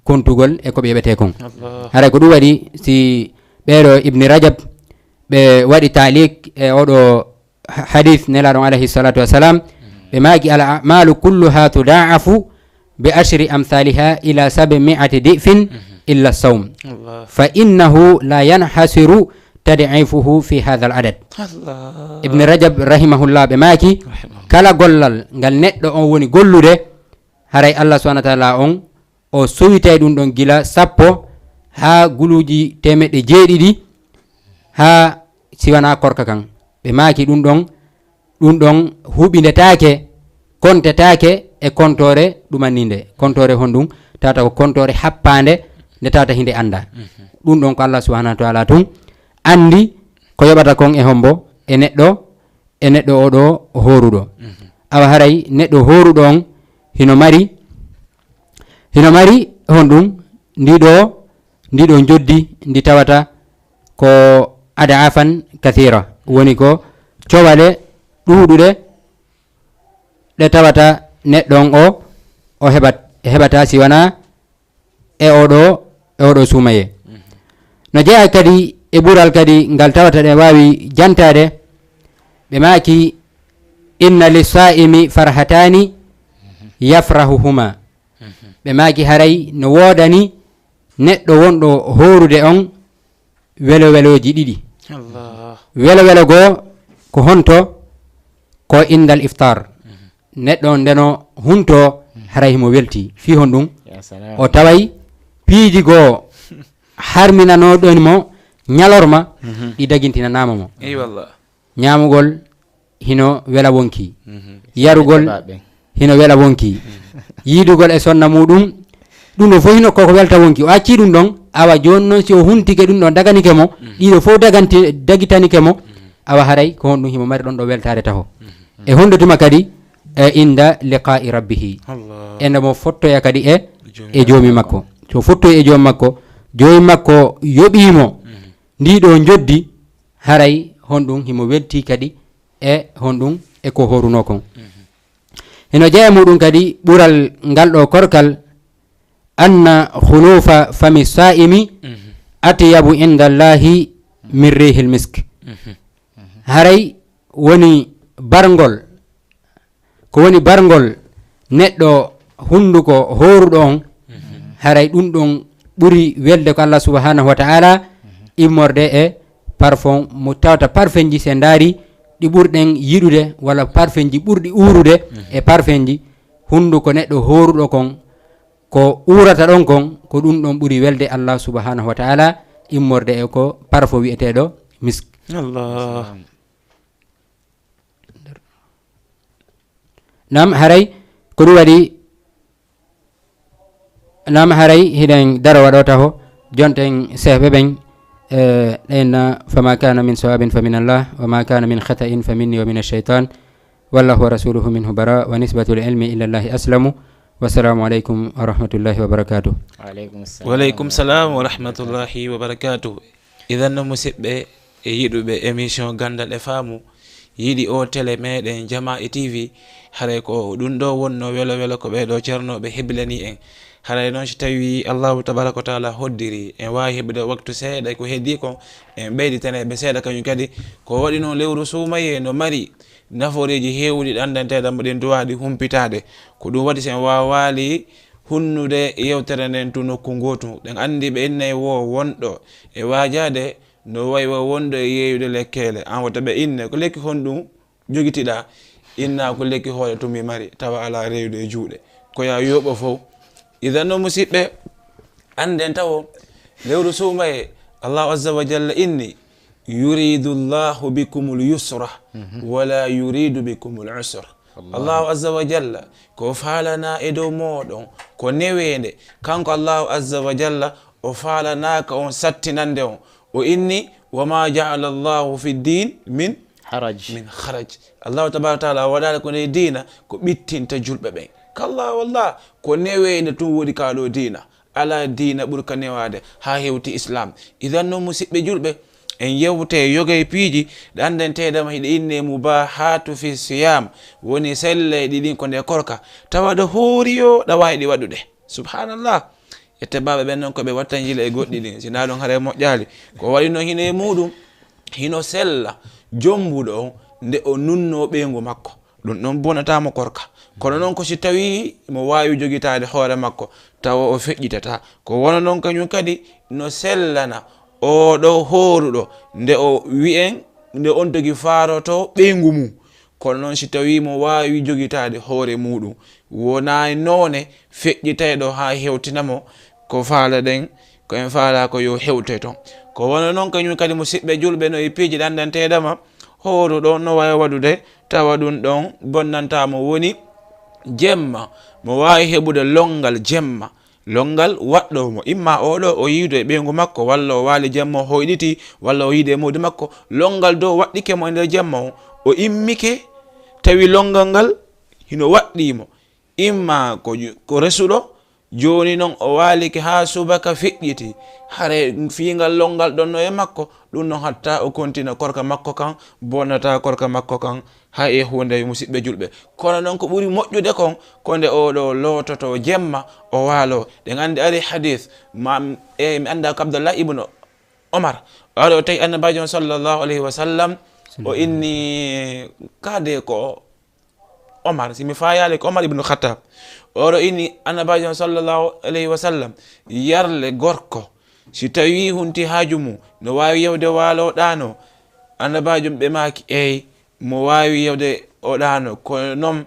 kontugol e ko ɓe yoɓetee kon. Allah. Haray ko ɗum waɗi si ɓeeɗo Ibni Rajab ɓe waɗi taalik e oɗo ha-, hadith Nelaaɗo on alayhi salatu wassalam, ɓe maaki, "Al a'malu kulluha tuda'afu bi ashri amthaliha ila sab'i mi'ati di'fin illa sawm. Allah. Fa innahu la yanhasiru tad'ifuhu fi hadha al adad." Allah. Ibni Rajab rahimahullah ɓe maaki, rahimahullah, kala gollal ngal neɗɗo on woni gollude, haray Allah subhanahu wa ta'ala on o sowitay ɗum ɗon gila sappo haa guluuji teemeɗɗe jeeɗiɗi, haa si wanaa korka kan. Ɓe maaki ɗum ɗon, ɗum ɗon huɓindetaake, kontetaake e kontoore ɗumanninde. Kontoore honɗum? Tawata ko kontoore happaande, nde tawata hinde annda. Ɗum ɗon ko Allah subhanahu wa ta'ala tun anndi ko yoɓata kon e hombo, e neɗɗo, e neɗɗo oo ɗoo hooruɗo. Awa haray neɗɗo hooruɗo on hino mari, hino mari honɗum? Ndi ɗoo, ndi ɗoo njoddi ndi tawata ko ad'afan kathira, woni ko cowale ɗuuɗuɗe ɗe tawata neɗɗo on o, o heɓat-, heɓata si wanaa e oɗo, e oɗo suumayee. No jeyaa kadi e ɓural kadi ngal tawata ɗe waawi jantaade, ɓe maaki, "Inna lissaa'imi farhataani yafrahuhuma." Ɓe maaki, haray no woodani neɗɗo wonɗo hoorude on welo-welooji ɗiɗi. Allah. Welo-welo goo ko honto? Ko indal iftar. Neɗɗo on ndeno huntoo, haray himo weltii. Fii honɗun? Ya salam. O taway piiji goo harminanooɗon mo ñalorma, ɗi dagintinanaama mo. Ey wallah. Ñaamugol hino wela wonkii. Yarugol hino wela wonkii. Yiidugol e sonna muuɗum, ɗum ɗon fof hino koko welta wonkii. O accii ɗum ɗon, awa jooni non si o huntike ɗum ɗon daganike mo, ɗiɗo fof daganti-, dagitanike mo, awa haray ko honɗum himo mari ɗon ɗo weltaare taho. E honɗo tuma kadi, e inda liqaa'i rabbihi. Allah. E nde mo fottoya kadi e, e joomi makko. So fottoyi e joomi makko, joomi makko yoɓii mo ndii ɗoo njoddi, haray honɗum himo weltii kadi e honɗum e ko hoorunoo kon. Hino jeyaa e muɗum kadi ɓural ngal ɗoo korkal, anna khulufa fami saa'imi atyabu inda Allahi min rihil misk. Haray woni barngol, ko woni barngol neɗɗo hunnduko hooruɗo on, haray ɗum ɗon ɓuri welde ko Allah subhanahu wa ta'ala immorde e parfum mo tawata parfumji, si en ndaari ɗi ɓurɗen yiɗude, walla parfumji ɓurɗi uurude e parfumji, hunnduko neɗɗo hooruɗo kon, ko uurata ɗon kon, ko ɗum ɗon ɓuri welde Allah subhanahu wa ta'ala immorde e ko parfum wi'eteeɗo misk. Allah. Naam, haray ko ɗum waɗi, naam, haray hiɗen darowa ɗoo taho, jonten sehɓe ɓen, eh, ɗen na, "Fama kana min sawabin fa min Allah, wa ma kana min khata'in fa minni wa min ash-shaytan, wallahu wa rasuluhu minhu bara, wa nisbatul ilmi ila Allahi aslamu." Wassalamu alaikum wa rahmatullahi wa barakatuh. Wa alaikum salam wa rahmatullahi wa barakatuh. Idan no, musiɓɓe e yiɗuɓe émission Ganndal e Faamu, yiɗi oo tele meɗen Jamaa e T V, haray ko ɗum ɗoo wonnoo welo welo ko ɓee ɗoo ceernooɓe hebilanii en. Haray non, si tawii Allaahu tabaaraka wa taala hoddiri, en waawi heɓude waktu seeɗa ko heddii kon, en ɓeyditane ɓe seeɗa kañum kadi. Ko waɗi non, lewru suumayee no mari nafooreeji heewuɗi ɗi anndanteeɗa mo ɗin duwaaɗi humpitaade. Ko ɗum waɗi, si en waawaali hunnude yewtere nden to nokku ngootu, ɗen anndi ɓe innay woo wonɗo e waajaade no way wa wonɗo e yeeyude lekkeele. An wota ɓe inne, "Ko lekki honɗum jogitiɗaa?" Inna, "Ko lekki hoore tun mi mari, tawa alaa reeyude e juuɗe." Ko ya yooɓo fow. Idan no, musiɓɓe, annden tawo lewru suumayee, Allahu azza wa jalla inni, "Yuridu Allahu bikumul yusra, wala yuridu bikumul usra." Allahu azza wa jalla ko faalana e dow mooɗon ko neweende. Kanko Allahu azza wa jalla o faalanaaka on sattinande on. O inni, "Wa ma ja'ala Allahu fi din min haraj." Min haraj. Allahu tabaaraka wa taala waɗaali ko nder diina ko ɓittinta julɓe ɓen. Kalla wallah, ko neweende tun woni kaa ɗoo diina. Alaa diina ɓurka newaade haa hewti Islaam. Idan non, musiɓɓe julɓe, en yewte yoga e piiji ɗe anndanteeɗe ma hiɗe innee mubahaatu fi siyaam, woni selleeji ɗin ko nder korka. Tawa ɗo hoori yo ɗawayɗi waɗude. Subhanallah. Ette baaɓe ɓen non ko ɓe watta njila e goɗɗi ɗin. Si naa ɗon haray moƴƴaali. Ko waɗi non hino e muɗum, hino sella jombuɗo on nde o nunnoo ɓeyngu makko. Ɗum ɗon bonataa mo korka. Kono non ko si tawii mo waawi jogitaade hoore makko, tawa o feƴƴitataa. Ko wano non kañum kadi no sellana oo ɗoo hooruɗo nde o wi'en, nde on tigi faarotoo ɓeyngu mum. Kono non si tawii mo waawi jogitaade hoore muuɗum, wonaa e noone feƴƴitayɗo haa hewtina mo ko faalaɗen, ko en faalaa ko yo hewte ton. Ko wano non kañum kadi, musiɓɓe julɓe, no e piiji ɗanɗanteeɗe ma, hooruɗo no waawi waɗude, tawa ɗum ɗon bonnantaa mo, woni jemma, mo waawi heɓude lonngal jemma, lonngal waɗɗoo mo, imma oo ɗoo o yiido e ɓeyngu makko, walla o waali jemma o hoyɗitii, walla o yiidi e mawdi makko, lonngal dow waɗɗike mo e nder jemma on, o immike, tawi lonngal ngal hino waɗɗii mo, imma ko ju-, ko resuɗo, Jooni non o waalike haa subaka feƴƴiti. Hare fii ngal lonngal ɗon no e makko, ɗun non hatta o kontina korka makko kan, bonnataa korka makko kan hay e huunde, musiɓɓe julɓe. Kono non ko ɓuri moƴƴude kon, ko nde oo ɗoo loototoo jemma, o waaloo. Ɗen anndi ari hadis, ma, e, mi anndaa ko Abdallah ibnu Omar, o ari o tawi Annabaajo on sallallahu alayhi wa sallam, o inni kaade ko Omar, si mi faayaali ko Omar ibnu Khattab. O ari o inni Annabaajo on sallallahu alayhi wa sallam, yarle gorko, si tawii hunti haaju mum, no waawi yewde waaloo ɗaanoo? Annabaajo ɓe maaki, eey, mo waawi yewde o ɗaanoo. Kono non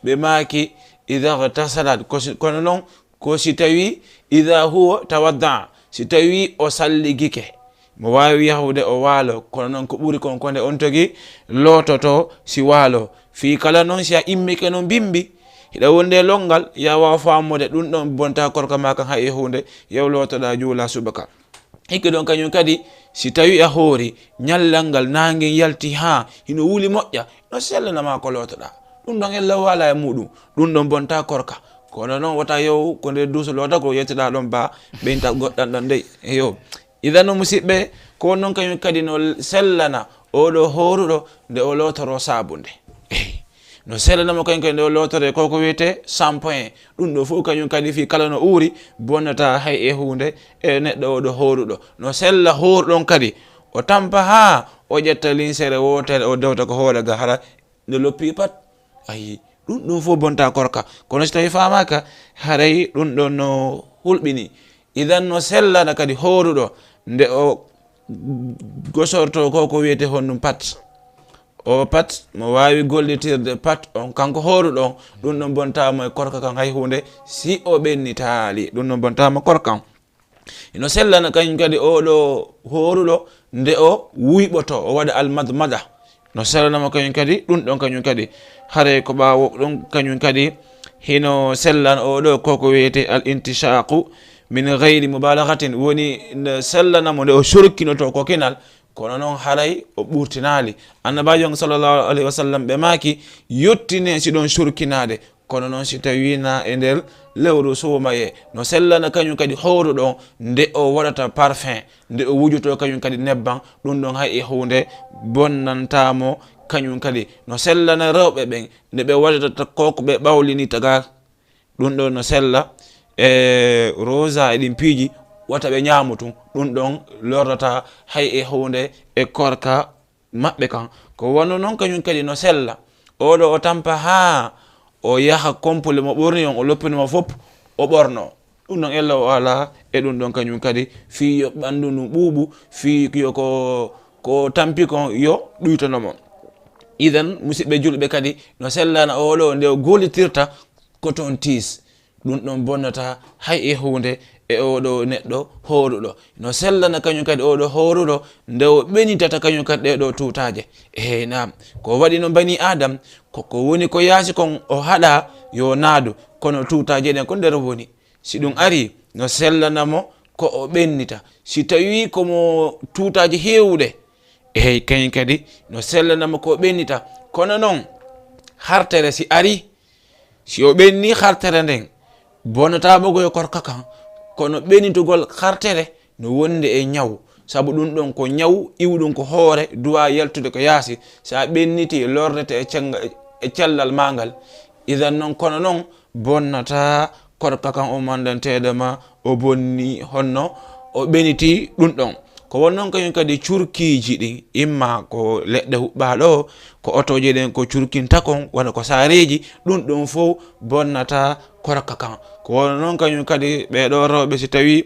ɓe maaki, idaa ghtasalat, ko si, kono non ko si tawii, idaa huwa tawaddaa, si tawii o salligike, mo waawi yahude o waaloo, kono non ko ɓuri kon ko nde on tigi loototoo si waaloo. Fii kala non si a immike non bimbi, hiɗa wonde e lonngal, yo a waaw faamude ɗun ɗon bontaa korka maa kan hay e huunde, yo lootoɗaa juulaa subaka. Hikki ɗon kañun kadi, si tawii a hoori, ñallal ngal naange yalti haa hino wuli moƴƴa, no sellana maa ko lootoɗaa. Ɗun ɗon ella waalaa e muuɗun, ɗun ɗon bontaa korka. Kono non wota yo ko nde duuso loota ko yettoɗaa ɗon ba ɓeynta goɗɗan ɗon dey. Eyo. Idan no musiɓɓe, ko non kañun kadi no sellana oo ɗoo hooruɗo nde o lootoroo saabunde. Eey. No sellana mo kañun kadi nde o lootoree ko ko wiyetee shampoing. Ɗun ɗoo fow kañun kadi fii kala no uuri, bonnataa hay e huunde e neɗɗo oo ɗoo hooruɗo. No sella hooruɗo on kadi, o tampa haa o ƴetta linsere wootere, o dewta ko hoore ga hara no loppi pat. Ayi, ɗun ɗon fow bontaa korka. Kono si tawii faamaaka, haray ɗun ɗon no hulɓinii. Idan no sellana kadi hooruɗo nde o gosortoo ko ko wiyetee honɗun pat. O pat mo waawi gollitirde pat on, kanko hooruɗo on, ɗun ɗon bontaa mo e korka kan hay huunde si o ɓennitaali. Ɗun ɗon bontaa mo korka on. Hino sellana kañun kadi oo ɗoo hooruɗo nde o wuyɓotoo, o waɗa almadmada. No sellana mo kañun kadi, ɗun ɗon kañun kadi. Haray ko ɓaawo ɗun kañun kadi, hino sellana oo ɗoo ko ko wiyetee al inshaqu min gayri mubalagatin, woni no sellana mo nde o surkinotoo ko kinal, kono non haray o ɓurtinaali. Annabaajo on sallallahu alayhi wa sallam ɓe maaki, yottinee si ɗon surkinaade, kono non si tawii na e nder lewru suumayee, no sellana kañun kadi hooruɗo on nde o waɗata parfum, nde o wujotoo kañun kadi nebban, ɗun ɗon hay e huunde bonnantaa mo kañun kadi. No sellana rewɓe ɓen nde ɓe waɗata ko ko ɓe ɓawlinita ga, ɗun ɗon no sella e rosa e ɗin piiji, wata ɓe ñaamu tun, ɗun ɗon lorrataa hay e huunde e korka maɓɓe kan. Ko wano non kañun kadi no sella. Oo ɗoo o tampa haa o yaha kompule mo ɓorni on, o loppinoo mo fow, o ɓornoo. Ɗun non ella o alaa e ɗun ɗon kañun kadi, fii yo ɓandu ndun ɓuuɓu, fii yo ko, ko tampi kon yo ɗuytono mo. Idan, musiɓɓe julɓe kadi, no sellana oo ɗoo nde o gollitirta coton-tige. Ɗun ɗon bonnataa hay e huunde e oo ɗoo neɗɗo hooruɗo. No sellana kañun kadi oo ɗoo hooruɗo nde o ɓenitata kañun kadi ɗee ɗoo tuutaaje. Eey, naam. Ko waɗi no banii Aadam, ko, ko woni ko yaasi kon o haɗaa yo naadu, kono tuutaaje ɗen ko nder woni. Si ɗun arii, no sellana mo ko o ɓennita. Si tawii ko mo tuutaaje heewuɗe, eey, kañun kadi no sellana mo ko o ɓennita. Kono non, hartere si arii, si o ɓenni hartere nden, bonnataa mo ko yo korka kan, kono ɓennitugol hartere no wonde e ñaw, sabu ɗun ɗon ko ñaw iwɗun ko hoore, duwaa yaltude ko yaasi. Si a ɓennitii, lorrete e cennga-, e cellal maa ngal. Idan non, kono non, bonnataa korka kan o mandanteede ma, o bonni honno o ɓenitii ɗun ɗon. Ko won non kañun kadi curkiiji ɗin, imma ko leɗɗe huɓɓaa ɗoo, ko otooje ɗen ko curkinta kon, wano ko saareeji, ɗun ɗon fow bonnataa korka kan. Ko won non kañun kadi ɓee ɗoo rewɓe si tawii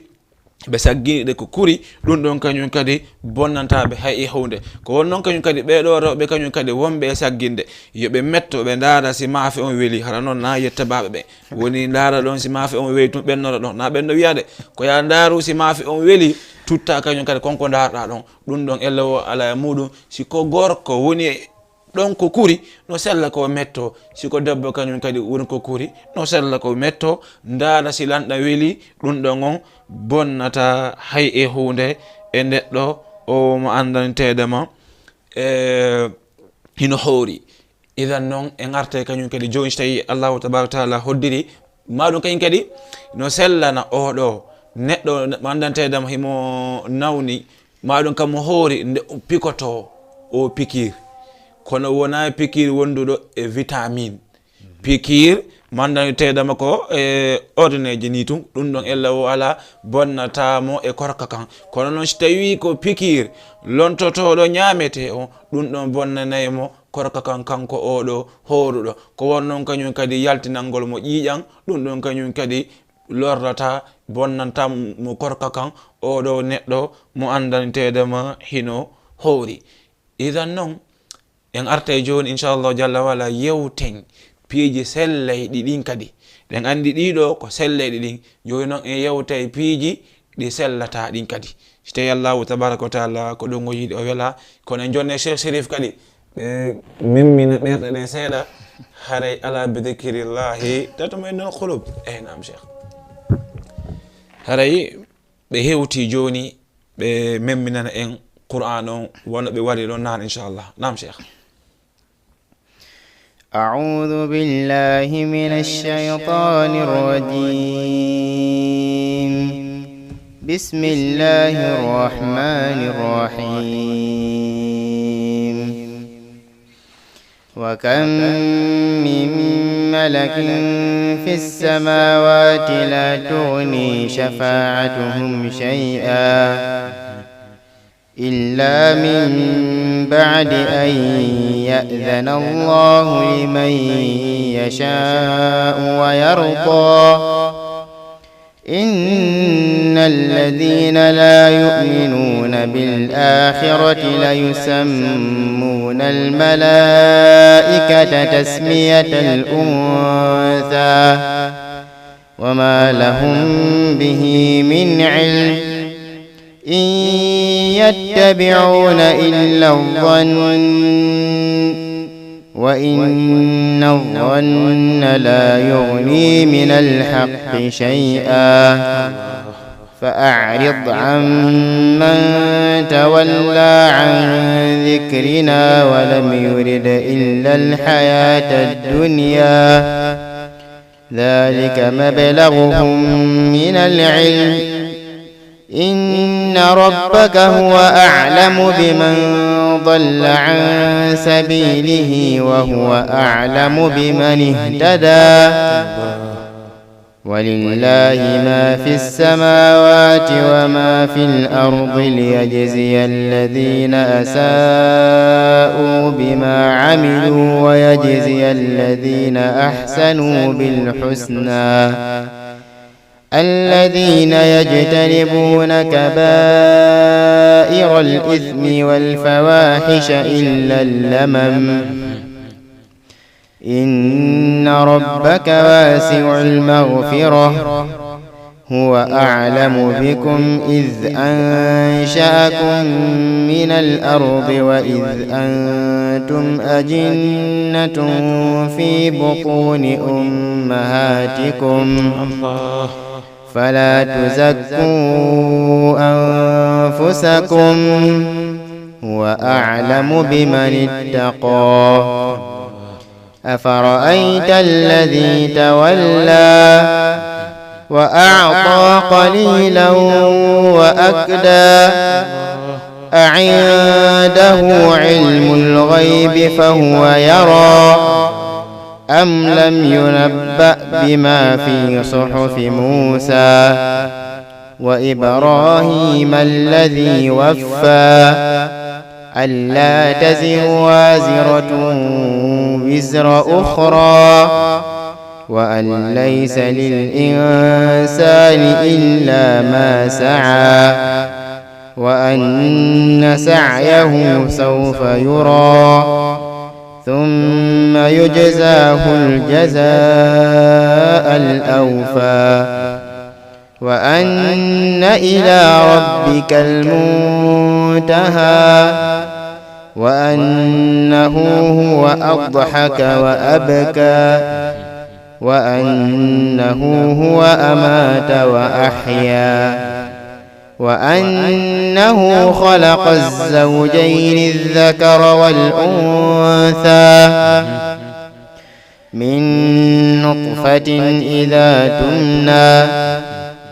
ɓe saggini ɗe ko kuri, ɗun ɗon kañun kadi bonnantaa ɓe hay e huunde. Ko won non kañun kadi ɓee ɗoo rewɓe kañun kadi wonɓe e sagginde, yo ɓe metto, ɓe ndaara si maafe on welii, hara non na yetta baaɓe ɓen. Woni ndaara ɗon si maafe on welii tun ɓennora ɗon, na ɓenno wiyaade. Ko yaa ndaaru si maafe on welii, tuttaa kañun kadi kon ko ndaarɗaa ɗon. Ɗun ɗon ella o alaa e muuɗun. Si ko gorko woni e ɗon ko kuri, no sella ko metto. Si ko debbo kañun kadi woni ko kuri, no sella ko metto. Ndaara si lanɗan welii, ɗun ɗon on bonnataa hay e huunde e neɗɗo o mo anndanteede ma, e, hino hoori. Idan non, en artay kañun kadi jooni, si tawii Allaahu tabaaraka wa taala hoddiri, Maa ɗum kañum kadi no sellana oo ɗoo neɗɗo mo anndanteeɗo himo nawni, maa ɗum kam mo hoori nde pikotoo oo pikiir. Kono wonaa pikiir wonduɗo e vitamine. Pikiir mo anndanteeɗo ko e ordineeji nii tun, ɗum ɗon ella o alaa bonnataa mo e korka kan. Kono non si tawii ko pikiir lontotooɗo ñaametee on, ɗum ɗon bonnanay mo korka kan kanko oo ɗoo hooruɗo. Ko won non kañum kadi yaltinangol mo ƴiiƴan, ɗum ɗon kañum kadi lorrataa, bonnantaa mo korka kan oo ɗoo neɗɗo mo anndanteeɗo ma hino hoori. Idan non, en artay jooni, inchallahu jalla wala, yewten piiji sellayɗi ɗin kadi. Ɗen anndi ɗii ɗoo ko sellayɗi ɗin. Jooni non, en yewtay piiji ɗi sellataa ɗin kadi. Si tawii Allahu tabaraka wa taala ko ɗum o yiɗi, o wela. Kono en jonnay Cheikh Chérif kadi, ɓe memmina ɓerɗe ɗen seeɗa. Haray, "Alaa bi dhikrillahi tatma'innul qulub." Eey, naam, Cheikh. Haray ɓe hewtii jooni, ɓe memminana en Qur'aan on, wano ɓe wari ɗon naan, inchallah. Naam, Cheikh. أعوذ بالله من الشيطان الرجيم. بسم الله الرحمن الرحيم. وكم من ملك في السماوات لا تغني شفاعتهم شيئا إلا من بعد أن يأذن الله لمن يشاء ويرضى. إن الذين لا يؤمنون بالآخرة ليسمون الملائكة تسمية الأنثى وما لهم به من علم إن يتبعون إلا الظن وإن الظن لا يغني من الحق شيئا فأعرض عمن تولى عن ذكرنا ولم يرد إلا الحياة الدنيا ذلك مبلغهم من العلم إن ربك هو أعلم بمن ضل عن سبيله وهو أعلم بمن اهتدى ولله ما في السماوات وما في الأرض ليجزي الذين أساءوا بما عملوا ويجزي الذين أحسنوا بالحسنى الذين يجتنبون كبائر الإثم والفواحش إلا اللمم إن ربك واسع المغفرة هو أعلم بكم إذ أنشأكم من الأرض وإذ أنتم أجنة في بطون أمهاتكم الله. فلا تزكوا أنفسكم هو أعلم بمن اتقى أفرأيت الذي تولى وأعطى قليلا وأكدى أعنده علم الغيب فهو يرى أم لم ينبأ بما في صحف موسى وإبراهيم الذي وفى ألا تزر وازرة وزر أخرى وأن ليس للإنسان إلا ما سعى وأن سعيه سوف يرى ثم يجزاه الجزاء الأوفى وأن إلى ربك المنتهى وأنه هو أضحك وأبكى وأنه هو أمات وأحيا وأنه خلق الزوجين الذكر والأنثى من نطفة إذا تمنى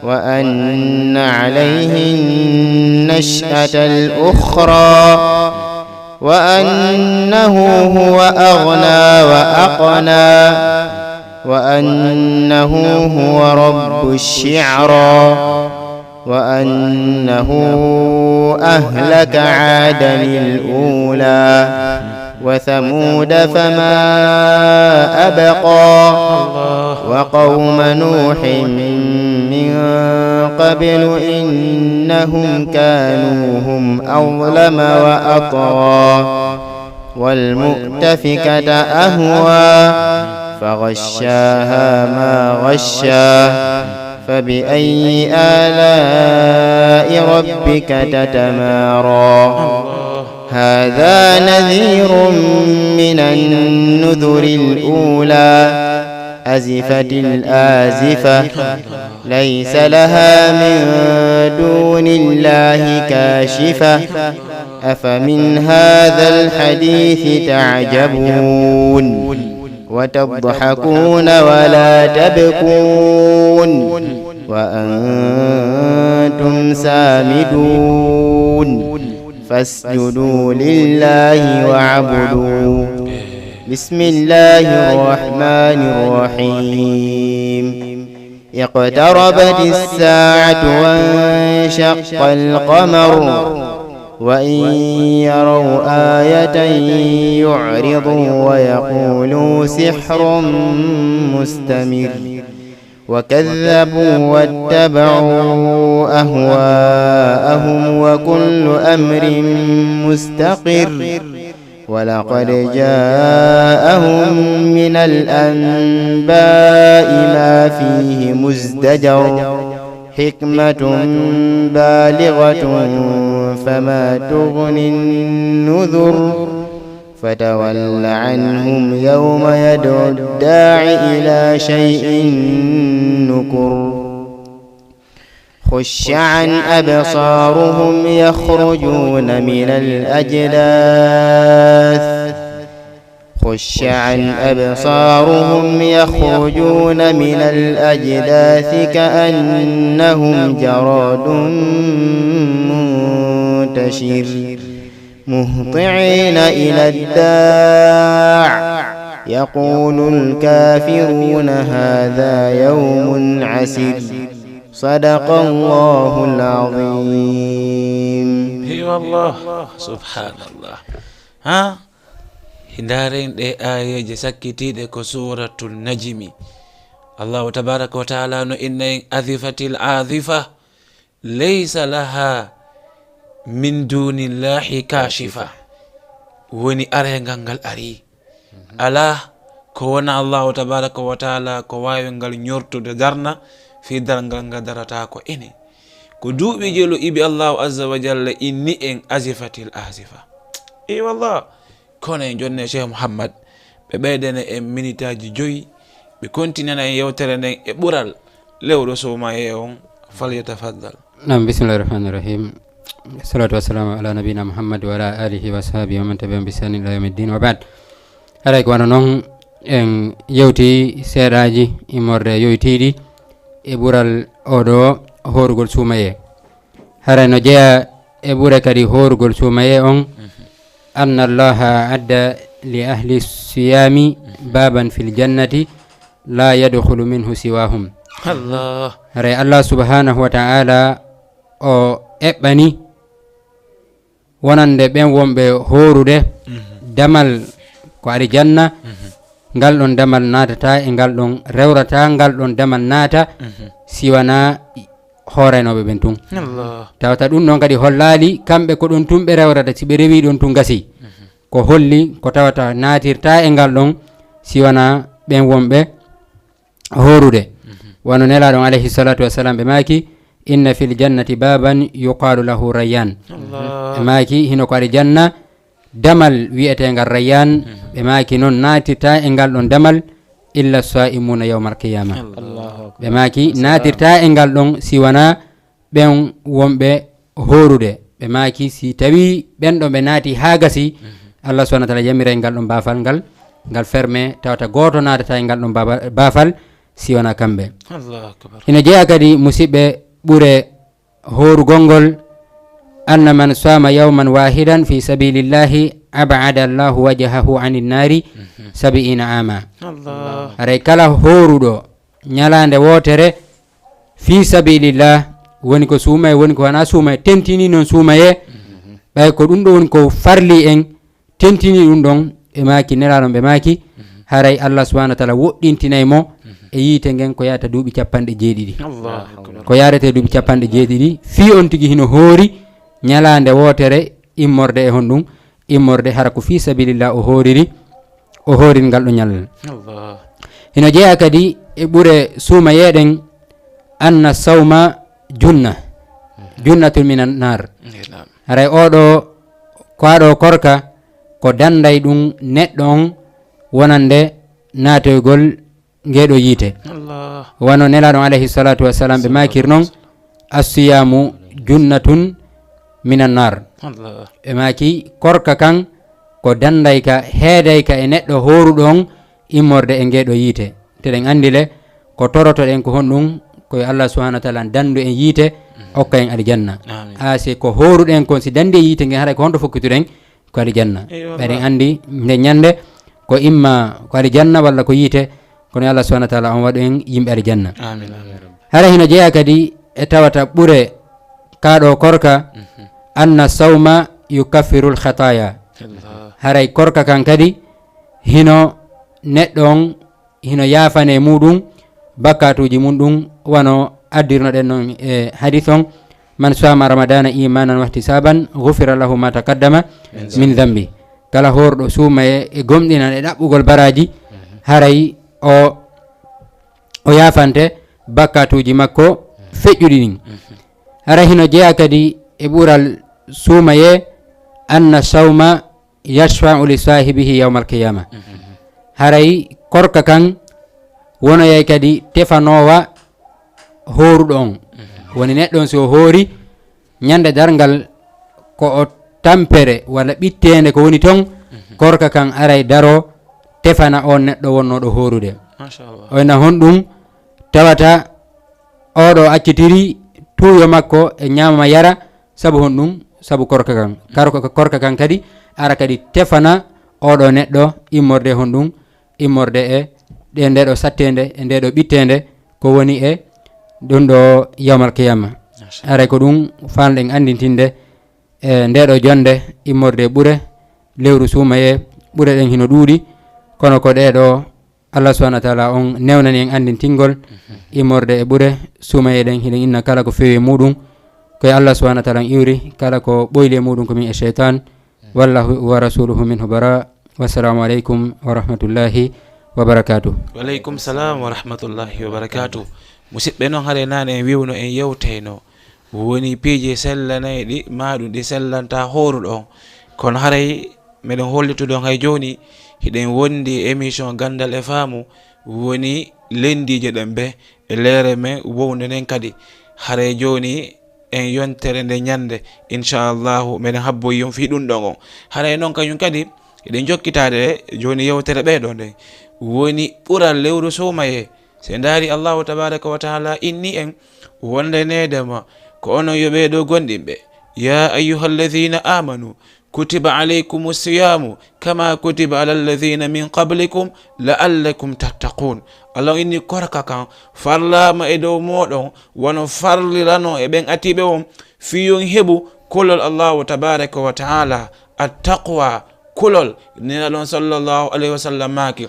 وأن عليه النشأة الأخرى وأنه هو أغنى وأقنى وأنه هو رب الشعرى وأنه أهلك عادا الأولى وثمود فما أبقى وقوم نوح من قبل إنهم كانوا هم أظلم وأطغى والمؤتفكة أهوى فغشاها ما غشى فبأي آلاء ربك تتمارى هذا نذير من النذر الأولى أزفت الآزفة ليس لها من دون الله كاشفة أفمن هذا الحديث تعجبون وتضحكون ولا تبكون وأنتم سامدون فاسجدوا لله واعبدوا بسم الله الرحمن الرحيم اقتربت الساعة وانشق القمر وإن يروا آية يعرضوا ويقولوا سحر مستمر وكذبوا واتبعوا أهواءهم وكل أمر مستقر ولقد جاءهم من الأنباء ما فيه مزدجر حكمة بالغة فما تغني النذر فتول عنهم يوم يدعو الداع إلى شيء نكر خش عن أبصارهم يخرجون من الأجداث خش عن أبصارهم يخرجون من الأجداث كأنهم جراد منتشر مهطعين إلى الداع يقول الكافرون هذا يوم عسر صدق الله العظيم Eey wallah, subhanallah. Ha? Ndaaren ɗee aayeeje sakkitiiɗe ko Suuratul Najmi. Allahu tabaaraka wa ta'aalaa no inna en: "Azifatil aazifa, laysa lahaa min duunillaahi kaashifa." Woni areengal ngal arii. Alaa ko wonaa Allahu tabaaraka wa ta'aalaa ko waawi ngal ñortude darna fii darngal ngal darata ko enen. Ko duuɓi gelo iɓe Allahu azza wa jalla inni en: "Azifatil aazifa." Eey wallah. Kono en jonnee Cheikh Mouhammad, ɓe ɓeydana en minitaaji joyi, ɓe kontinana en yewtere nden e ɓural lewru suumayee on. Falyatafaddal. Naam, bismillahi rahmani rahim. Salatu wassalamu ala nabina Muhammad wa ala alihi wa ashabihi wa man tabi'ahum bi ihsanin ila yawmi ddin wa ba'd. Haray ko wano non en yewti seeɗaaji immorde yoytiiɗi e ɓural oɗo hoorugol suumayee. Haray no jeyaa e ɓure kadi hoorugol suumayee on, anna Allaha a'adda li ahli siyaami baaban fil jannati laa yadkhulu minhu siwaahum. Allah. Haray Allah subhanahu wa ta'ala o eɓɓani wonande ɓen wonɓe hoorude damal ko arijanna, ngal ɗon damal naatataa e ngal ɗon rewrataa ngal ɗon damal naata si wanaa hooraynooɓe ɓen tun. Allah. Tawata ɗum ɗon kadi hollaali kamɓe ko ɗon tun ɓe rewrata, si ɓe rewii ɗon tun gasii. Ko holli ko tawata naatirtaa e ngal ɗon si wanaa ɓen wonɓe hoorude. Wano Nelaaɗo on alayhi salatu wassalam ɓe maaki: "Inna fil jannati baaban yuqaalu lahu Rayyan." Allah. Ɓe maaki hino ko arijanna damal wi'eteengal Rayyan, ɓe maaki non naatirtaa e ngal ɗon damal illa saa'imuuna yawmal qiyaama. Allah. Ɓe maaki naatirtaa e ngal ɗon si wanaa ɓen wonɓe hoorude. Ɓe maaki si tawii ɓen ɗon ɓe naati haa gasi, Allah subhanahu wa ta'ala yamiray ngal ɗon baafal ngal ngal ferme, tawata gooto naatataa e ngal ɗon baaba-, baafal si wonaa kamɓe. Allahu akbar. Hino jeyaa kadi, musiɓɓe, ɓure hoorugol ngol, anna man saama yawman waahidan fi sabilillahi ab'ada Allahu wajhahu anin naari sabi'ina aama. Allah. Haray kala hooruɗo ñalaande wootere fi sabilillah, woni ko suumaye, woni ko wanaa suumaye, tentinii non suumaye, ɓay ko ɗum ɗo woni ko farli en, tentini ɗum ɗon, ɓe maaki, Nelaaɗo on, ɓe maaki, haray Allah subhanahu wa ta'ala woɗɗintinay mo e yiite ngen ko yaata duuɓi capanɗe jeeɗiɗi. Allahu akbar. Ko yaarete duuɓi capanɗe jeeɗiɗi, fii on tigi hino hoori ñalaande wootere immorde e honɗum, immorde hara ko fii sabilillah o hooriri, o hooriri ngal ɗo ñallal. Allah. Hino jeyaa kadi e ɓure suumayee ɗen, anna sawma junna, junnatun minan naar. Ndeeɗam. Haray oo ɗoo, ko aa ɗoo korka, ko danday ɗum neɗɗo on wonande naatoygol ngee ɗoo yiite. Allah. Wano Nelaaɗo on alayhi salaatu wa salaam ɓe maakir non, "Assiyaamu junnatun minan naar." Allah. Ɓe maaki, korka kan ko danday ka, heeday ka e neɗɗo hooruɗo on immorde e ngee ɗoo yiite. Te ɗen anndi le, ko torotoɗen ko honɗum, ko yo Allah subhanahu wa ta'ala dandu en yiite, okka en aljanna. Amin. Aa, si ko hooruɗen kon, si dandi en yiite ngen, haray ko honto fokkituɗen? Ko aljanna. Eyyo, ɓay ɗen Allah. Anndi nde ñande, ko imma ko aljanna walla ko yiite, kono yo Allah subhanahu wa ta'ala on waɗu en yimɓe aljanna. Amin, amin. Hara hino jeyaa kadi e tawata ɓure kaa ɗoo korka, anna sawma yukaffirul khataya. Allah. Haray korka kan kadi hino neɗɗo on hino yaafane muɗum bakkaatuuji mun ɗum, wano addirnoɗen non e hadis on, "Man saama ramadana imanan wahtisaban, ghufira lahu ma taqaddama min dhanbi." Kala hoorɗo suumaye e gomɗinan e ɗaɓɓugol baraaji, haray o, o yaafante bakkaatuuji makko feƴƴuɗi ɗin. Haray hino jeyaa kadi e ɓural suumaye, anna sawma yashfa'u li saahibihi yawmal qiyaama. Haray korka kan wonoyay kadi tefanoowa hooruɗo on. Woni neɗɗo on si o hoori, ñande darngal ko o tampere walla ɓitteende ko woni ton, korka kan aray daro tefana on neɗɗo wonnooɗo hoorude. Masha Allah. O ina honɗum tawata oo ɗoo accitiri tuuyo makko e ñaama yara, sabu honɗum? Sabu korka kan. Kar-, ko-, korka kan kadi ara kadi tefana oo ɗoo neɗɗo immorde e honɗum? Immorde e ɗe, ndee ɗoo satteende, e ndee ɗoo ɓitteende, ko woni e ɗum ɗoo yawmal qiyaama. Masha Allah. Aray ko ɗum faanɗen anndintinde e ndee ɗoo jonnde immorde e ɓure lewru suumayee, ɓure ɗen hino ɗuuɗi, kono ko ɗee ɗoo Allah subhanahu wa ta'ala on newnani en anndintingol immorde e ɓure suumayee ɗen. Hiɗen inna kala ko fewi e muɗum, ko e Allah subhanahu wa ta'ala on iwri, kala ko ɓoyli e muɗum ko min e sheytan, wallahu wa rasuluhu minhu bara. Wassalamu aleykum wa rahmatullahi wa barakatuh. Wa aleykum salam wa rahmatullahi wa barakatuh. Musiɓɓe, non haray nane en wiwno en yewtayno woni piiji sellanayɗi, maa ɗum ɗi sellanta hooruɗo on. Kono haray meɗen hollitude on hay jooni, hiɗen wondi e émission Ganndal e Faamu, woni lenndiije ɗen ɓe e leere men wownde nden kadi. Haray jooni en yontere nde ñannde, inchallahu, meɗen habboyi on fii ɗum ɗon on. Haray non kañum kadi, hiɗen jokkitaade jooni yewtere ɓee ɗoo nden. Woni ɓural lewru suumayee. Si en ndaari Allahu tabaraka wa taala inni en wonde needema ko onon yo ɓee ɗoo gomɗinɓe. Ya ayyuha alladhina amanu, kutiba alaykumu siyamu kama kutiba ala alladhina min qablikum la'allakum tattaqun. Allah inni korka kan farlaama e dow mooɗon, wano farlirano e ɓen atiiɓe on, fii yo on heɓu kulol Allahu tabaraka wa taala, attaqwa, kulol. Nelaaɗo on sallallahu alayhi wa sallam maaki,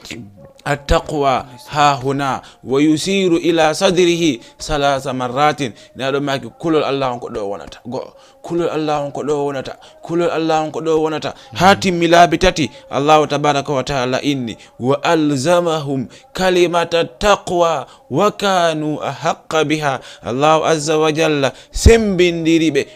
"Attaqwa hahuna," wa yusiru ila sadrihi salasa marratin. Nelaaɗo maaki, "Kulol Allah on ko ɗoo wonata." Go'o. "Kulol Allah on ko ɗoo wonata." "Kulol Allah on ko ɗoo wonata." Haa timmi laabi tati, Allahu tabaraka wa taala inni, "Wa alzamahum kalimata taqwa wa kanu ahaqqa biha." Allahu azza wa jalla sembindiri ɓe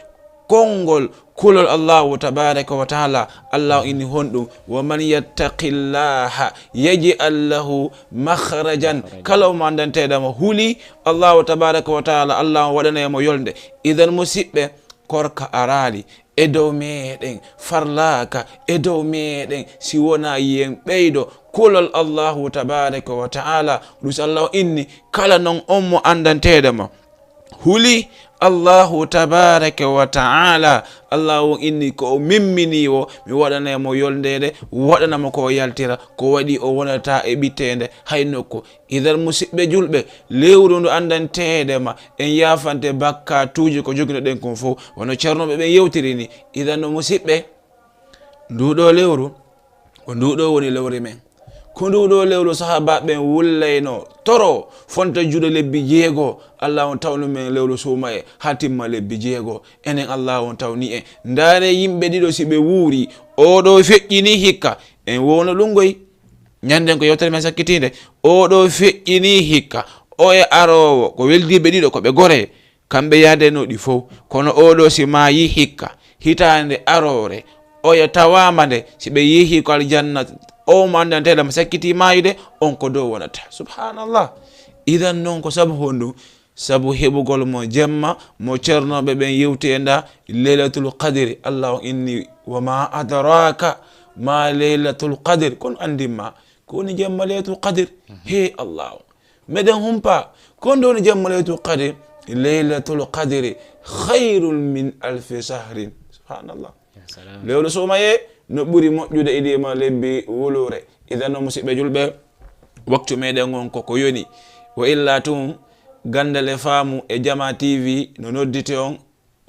konngol kulol Allahu tabaraka wa taala. Allahu inni honɗum? "Wa man yattaqillaha yaj'al lahu makhrajan." Kala mo anndanteeɗo mo huli Allahu tabaraka wa taala, Allahu waɗanay mo yolnde. Idan, musiɓɓe, korka araali e dow meɗen, farlaaka e dow meɗen, si wonaa yen ɓeydo kulol Allahu tabaaraka wa ta'ala. Ɗun si Allahu inni, kala non on mo anndanteeɗo ma huli Allahu tabaaraka wa ta'ala, Allahu on inni ko o mimmini wo, mi waɗanay mo yolndeede, waɗana mo ko o yaltira, ko waɗi o wonata e ɓitteende hay nokku. Idan, musiɓɓe julɓe, lewru ndu anndanteede ma, en yaafante bakkaatuuji ko joginoɗen kon fow, wano ceernooɓe ɓen yewtiri ni. Idan, no musiɓɓe, nduu ɗoo lewru, ko nduu ɗoo woni lewru men. Ko nduu ɗoo lewru sahaabaaɓe ɓen wullaynoo, toroo, fonta juuɗe lebbi jeego, Alla on tawnu men lewru suumayee, haa timma lebbi jeego. Enen, Alla on tawni en. Ndaaree yimɓe ɗiɗo, si ɓe wuurii, oo ɗoo feƴƴinii hikka, en wowno ɗun goy. Ɲannden ko yewtere men sakkitiinde. Oo ɗoo feƴƴinii hikka. Oya aroowo, ko weldiiɓe ɗiɗo, ko ɓe goree. Kamɓe yaadenoo ɗi fow. Kono oo ɗoo si maayii hikka, hitaande aroore, oya tawaama nde, si ɓe yehii ko aljanna, oo mo anndanteeɗo mo sakkitii maayude, on ko dow wonata. Subhaanallah. Idan non ko sabu honɗun? Sabu heɓugol mo jemma, mo ceernooɓe ɓen yewti e nda Laylatul Qadri. Alla on inni, "Wa ma adraka ma Laylatul Qadri." Kono anndin ma, ko woni jemma Laylatul Qadri? Hee Alla on. Meɗen humpa, ko honɗun woni jemma Laylatul Qadri? Laylatul Qadri khayrun min alfi shahrin. Subhanallah. Ya salam. Lewru suumayee no ɓuri moƴƴude e ɗii ma lebbi wuluure. Idan no musiɓɓe julɓe, waktu meɗen on ko ko yoni. Wa illa tun, Ganndal e Faamu e Jamaa T V no nodditi on,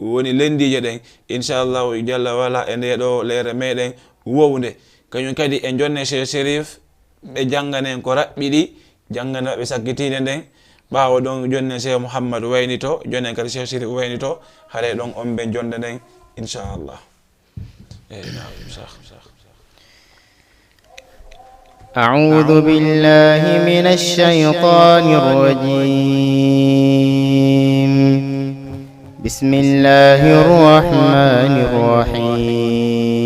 woni lenndiije ɗen. Inchallahu, jalla wala e ndee ɗoo leere meɗen wownde. Kañum kadi e jonne Cheikh Chérif, ɓe jannganen ko raɓɓiɗi, jannganaa ɓe sakkitiinde nden. Ɓaawo ɗon, jonnen Cheikh Mouhammad waynito, jonnen kadi Cheikh Chérif waynito, haray ɗon on ɓe jonnde nden, inchallah. Eey, naam, sah, sah, sah. أعوذ بالله من الشيطان الرجيم. بسم الله الرحمن الرحيم.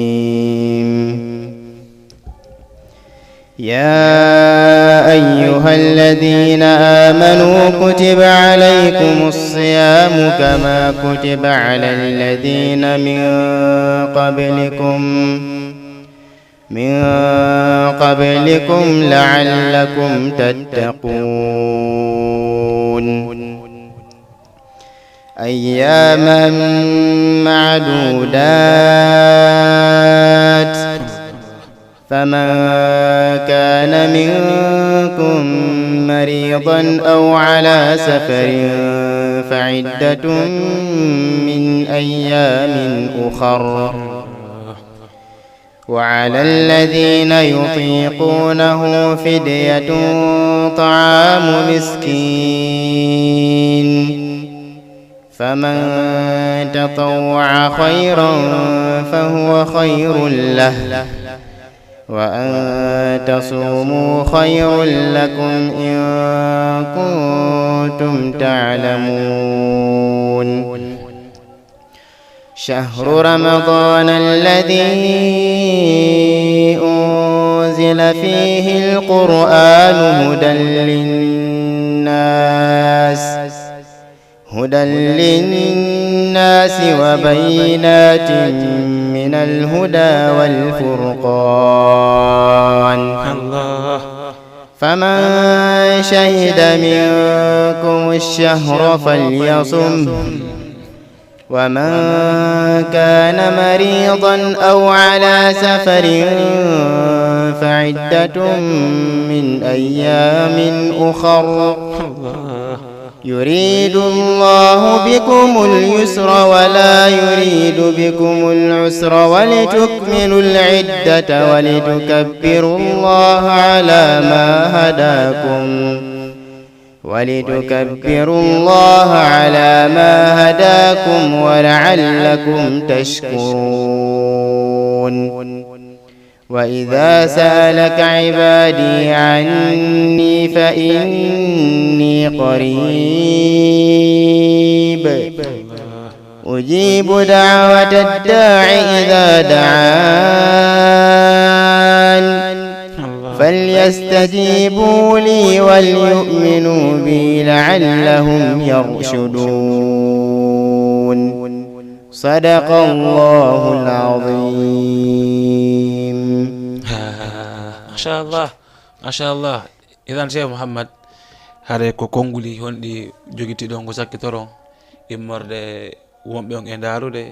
يا أيها الذين آمنوا كتب عليكم الصيام كما كتب على الذين من قبلكم، من قبلكم لعلكم تتقون. أياما معدودات، فمن كان منكم مريضا أو على سفر فعدة من أيام أخر، وعلى الذين يطيقونه فدية طعام مسكين، فمن تطوع خيرا فهو خير له، وأن تصوموا خير لكم إن كنتم تعلمون. شهر رمضان الذي أنزل فيه القرآن هدى للناس، هدى للناس وبينات من الهدى والفرقان. الله. فمن شهد منكم الشهر فليصمه، ومن كان مريضا أو على سفر فعدة من أيام أخر. الله. يريد الله بكم اليسر ولا يريد بكم العسر ولتكملوا العدة ولتكبروا الله على ما هداكم، ولتكبروا الله على ما هداكم ولعلكم تشكرون. وإذا سألك عبادي عني فإني قريب أجيب دعوة الداع إذا دعان فليستجيبوا لي وليؤمنوا بي لعلهم يرشدون. صدق الله العظيم. Ah, masha Allah, masha Allah. Idan, Cheikh Mouhammad, haray ko konnguli honɗi jogitiɗon ko sakkitoron immorde wonɓe on e ndaarude,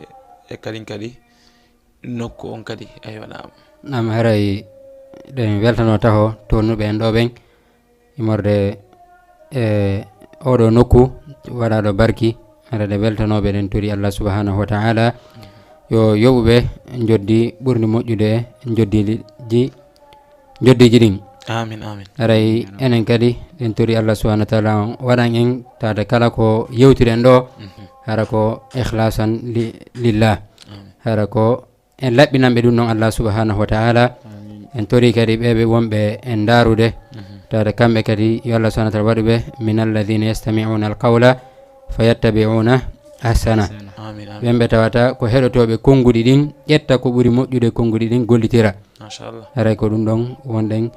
e kadin kadi nokku on kadi? Aywa, naam. Naam, haray ɗen weltanoo taho toonnuɓe en ɗoo ɓen. Immorde e oɗo nokku waɗaaɗo barki, haray ɗe weltanooɓe, ɗen tori Allah subhanahu wa ta'ala yo yoɓuɓe njoddi ɓurndi moƴƴude njoddiiji, njoddiiji ɗin. Amin, amin. Haray enen kadi ɗen tori Allah subhanahu wa ta'ala on waɗan en taade kala ko yewtiren ɗoo, Mhm. hara ko ikhlasan li-, lillah. Amin. Hara ko en laɓɓinanɓe ɗum non Allah subhanahu wa ta'ala. Amin. En tori kadi ɓe ɓe wonɓe en ndaarude, Mhm. taade kamɓe kadi yo Allah subhanahu wa ta'ala waɗu ɓe min alladhina yastami'una alqawla fayattabi'una ahsana. Amin, amin. Ɓen ɓe tawata ko heɗotooɓe konnguɗi ɗin, ƴetta ko ɓuri moƴƴude konnguɗi ɗin, gollitira. Masha Allah. Haray ko ɗum ɗon wonɗen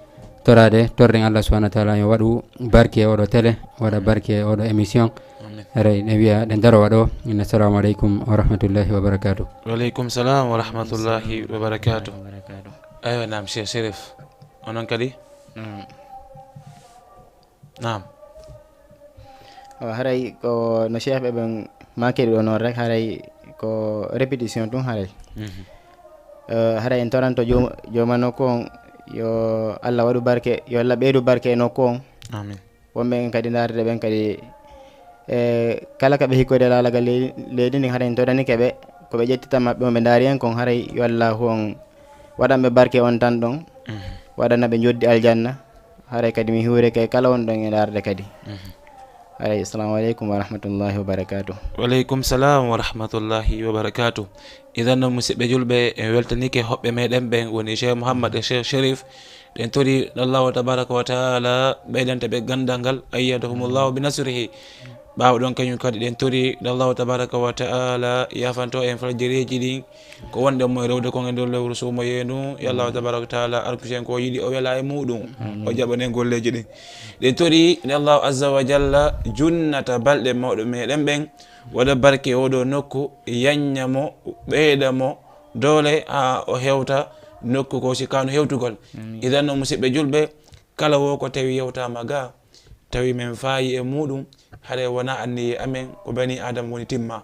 toraade, torɗen Allah subhanahu wa ta'ala yo waɗu barke e oɗo télé, waɗa barke e oɗo émission. Amin. Haray ɗen wi'a, ɗen darowa ɗoo. Inna, assalamu aleykum wa rahmatullahi wa barakatuh. Wa aleykum salam wa rahmatullahi wa barakatuh. Aywa, naam, Cheikh Chérif. Onon kadi? Naam. Naam. Awa, haray ko no Cheikh ɓe ɓen maakiri ɗoo non rek, haray ko répétition tun haray. Mhm. Eh, haray en toranto joom-, jooma nokku on, yo Allah waɗu barke, yo Allah ɓeydu barke e nokku on. Amin. Wonɓe en kadi ndaarde ɓen kadi, e kala ka ɓe hikkoyde laalagal ley-, leydi ndin, haray en toranike ɓe, ko ɓe ƴettita maɓɓe on ɓe ndaari en kon, haray yo Allaahu on waɗan ɓe barke on tan ɗon, Mhm. waɗana ɓe njoddi aljanna, haray kadi mi huurike kala wonɗon e ndaarde kadi. Mhm. Haray, assalamu aleykum wa rahmatullahi wa barakatuh. Wa aleykum salam wa rahmatullahi wa barakatuh. Idan non, musidɓe julɓe, en weltanike hoɓɓe meɗen ɓen, woni Cheikh Mouhammad e Cheikh Chérif. Ɗen tori Allahu tabaraka wa taala ɓeydanta ɓe ganndal ngal, ayyadahumullahu bi nasrihi. Ɓaawo ɗon, kañum kadi ɗen tori Allahu tabaraka wa taala yaafanto en fajiriiji ɗin, ko wonde mo e rewde kon e nder lewru suumo yeenu, yo Allahu tabaraka wa taala arkusi en ko yiɗi, o wela e muɗum, o jaɓanen golleeji ɗin. Ɗen tori nde Allahu azza wa jalla junnata balɗe mawɗo meɗen ɓen, waɗa barke e oɗo nokku, yanña mo, ɓeyda mo doole haa o hewta nokku ko sikkaano hewtugol. Idan non, musidɓe julɓe, kala wo ko tawi yewtaama ga, tawi men faayi e muɗum, haray wonaa anniye amen, ko bani Aadama woni timma.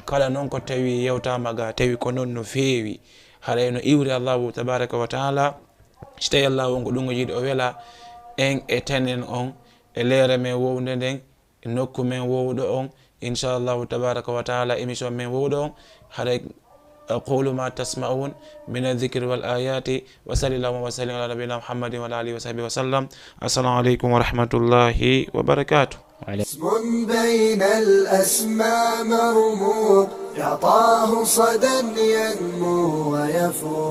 Kala non ko tawi yewtaama ga, tawi ko non no feewi, haray no iwri Allahu tabaraka wa taala, si tawi Allahu on ko ɗum o yiɗi, o wela en e tenen on, e leere men wownde nden, nokku men wowɗo on, inchallahu tabaraka wa taala, émission men wowɗo on, haray أقول ما تسمعون من الذكر والآيات، وصلى الله وسلم على نبينا محمد وعلى آله وصحبه وسلم. السلام عليكم ورحمة الله وبركاته. اسم بين الأسماء مرموق، يعطاه صدى ينمو ويفوق.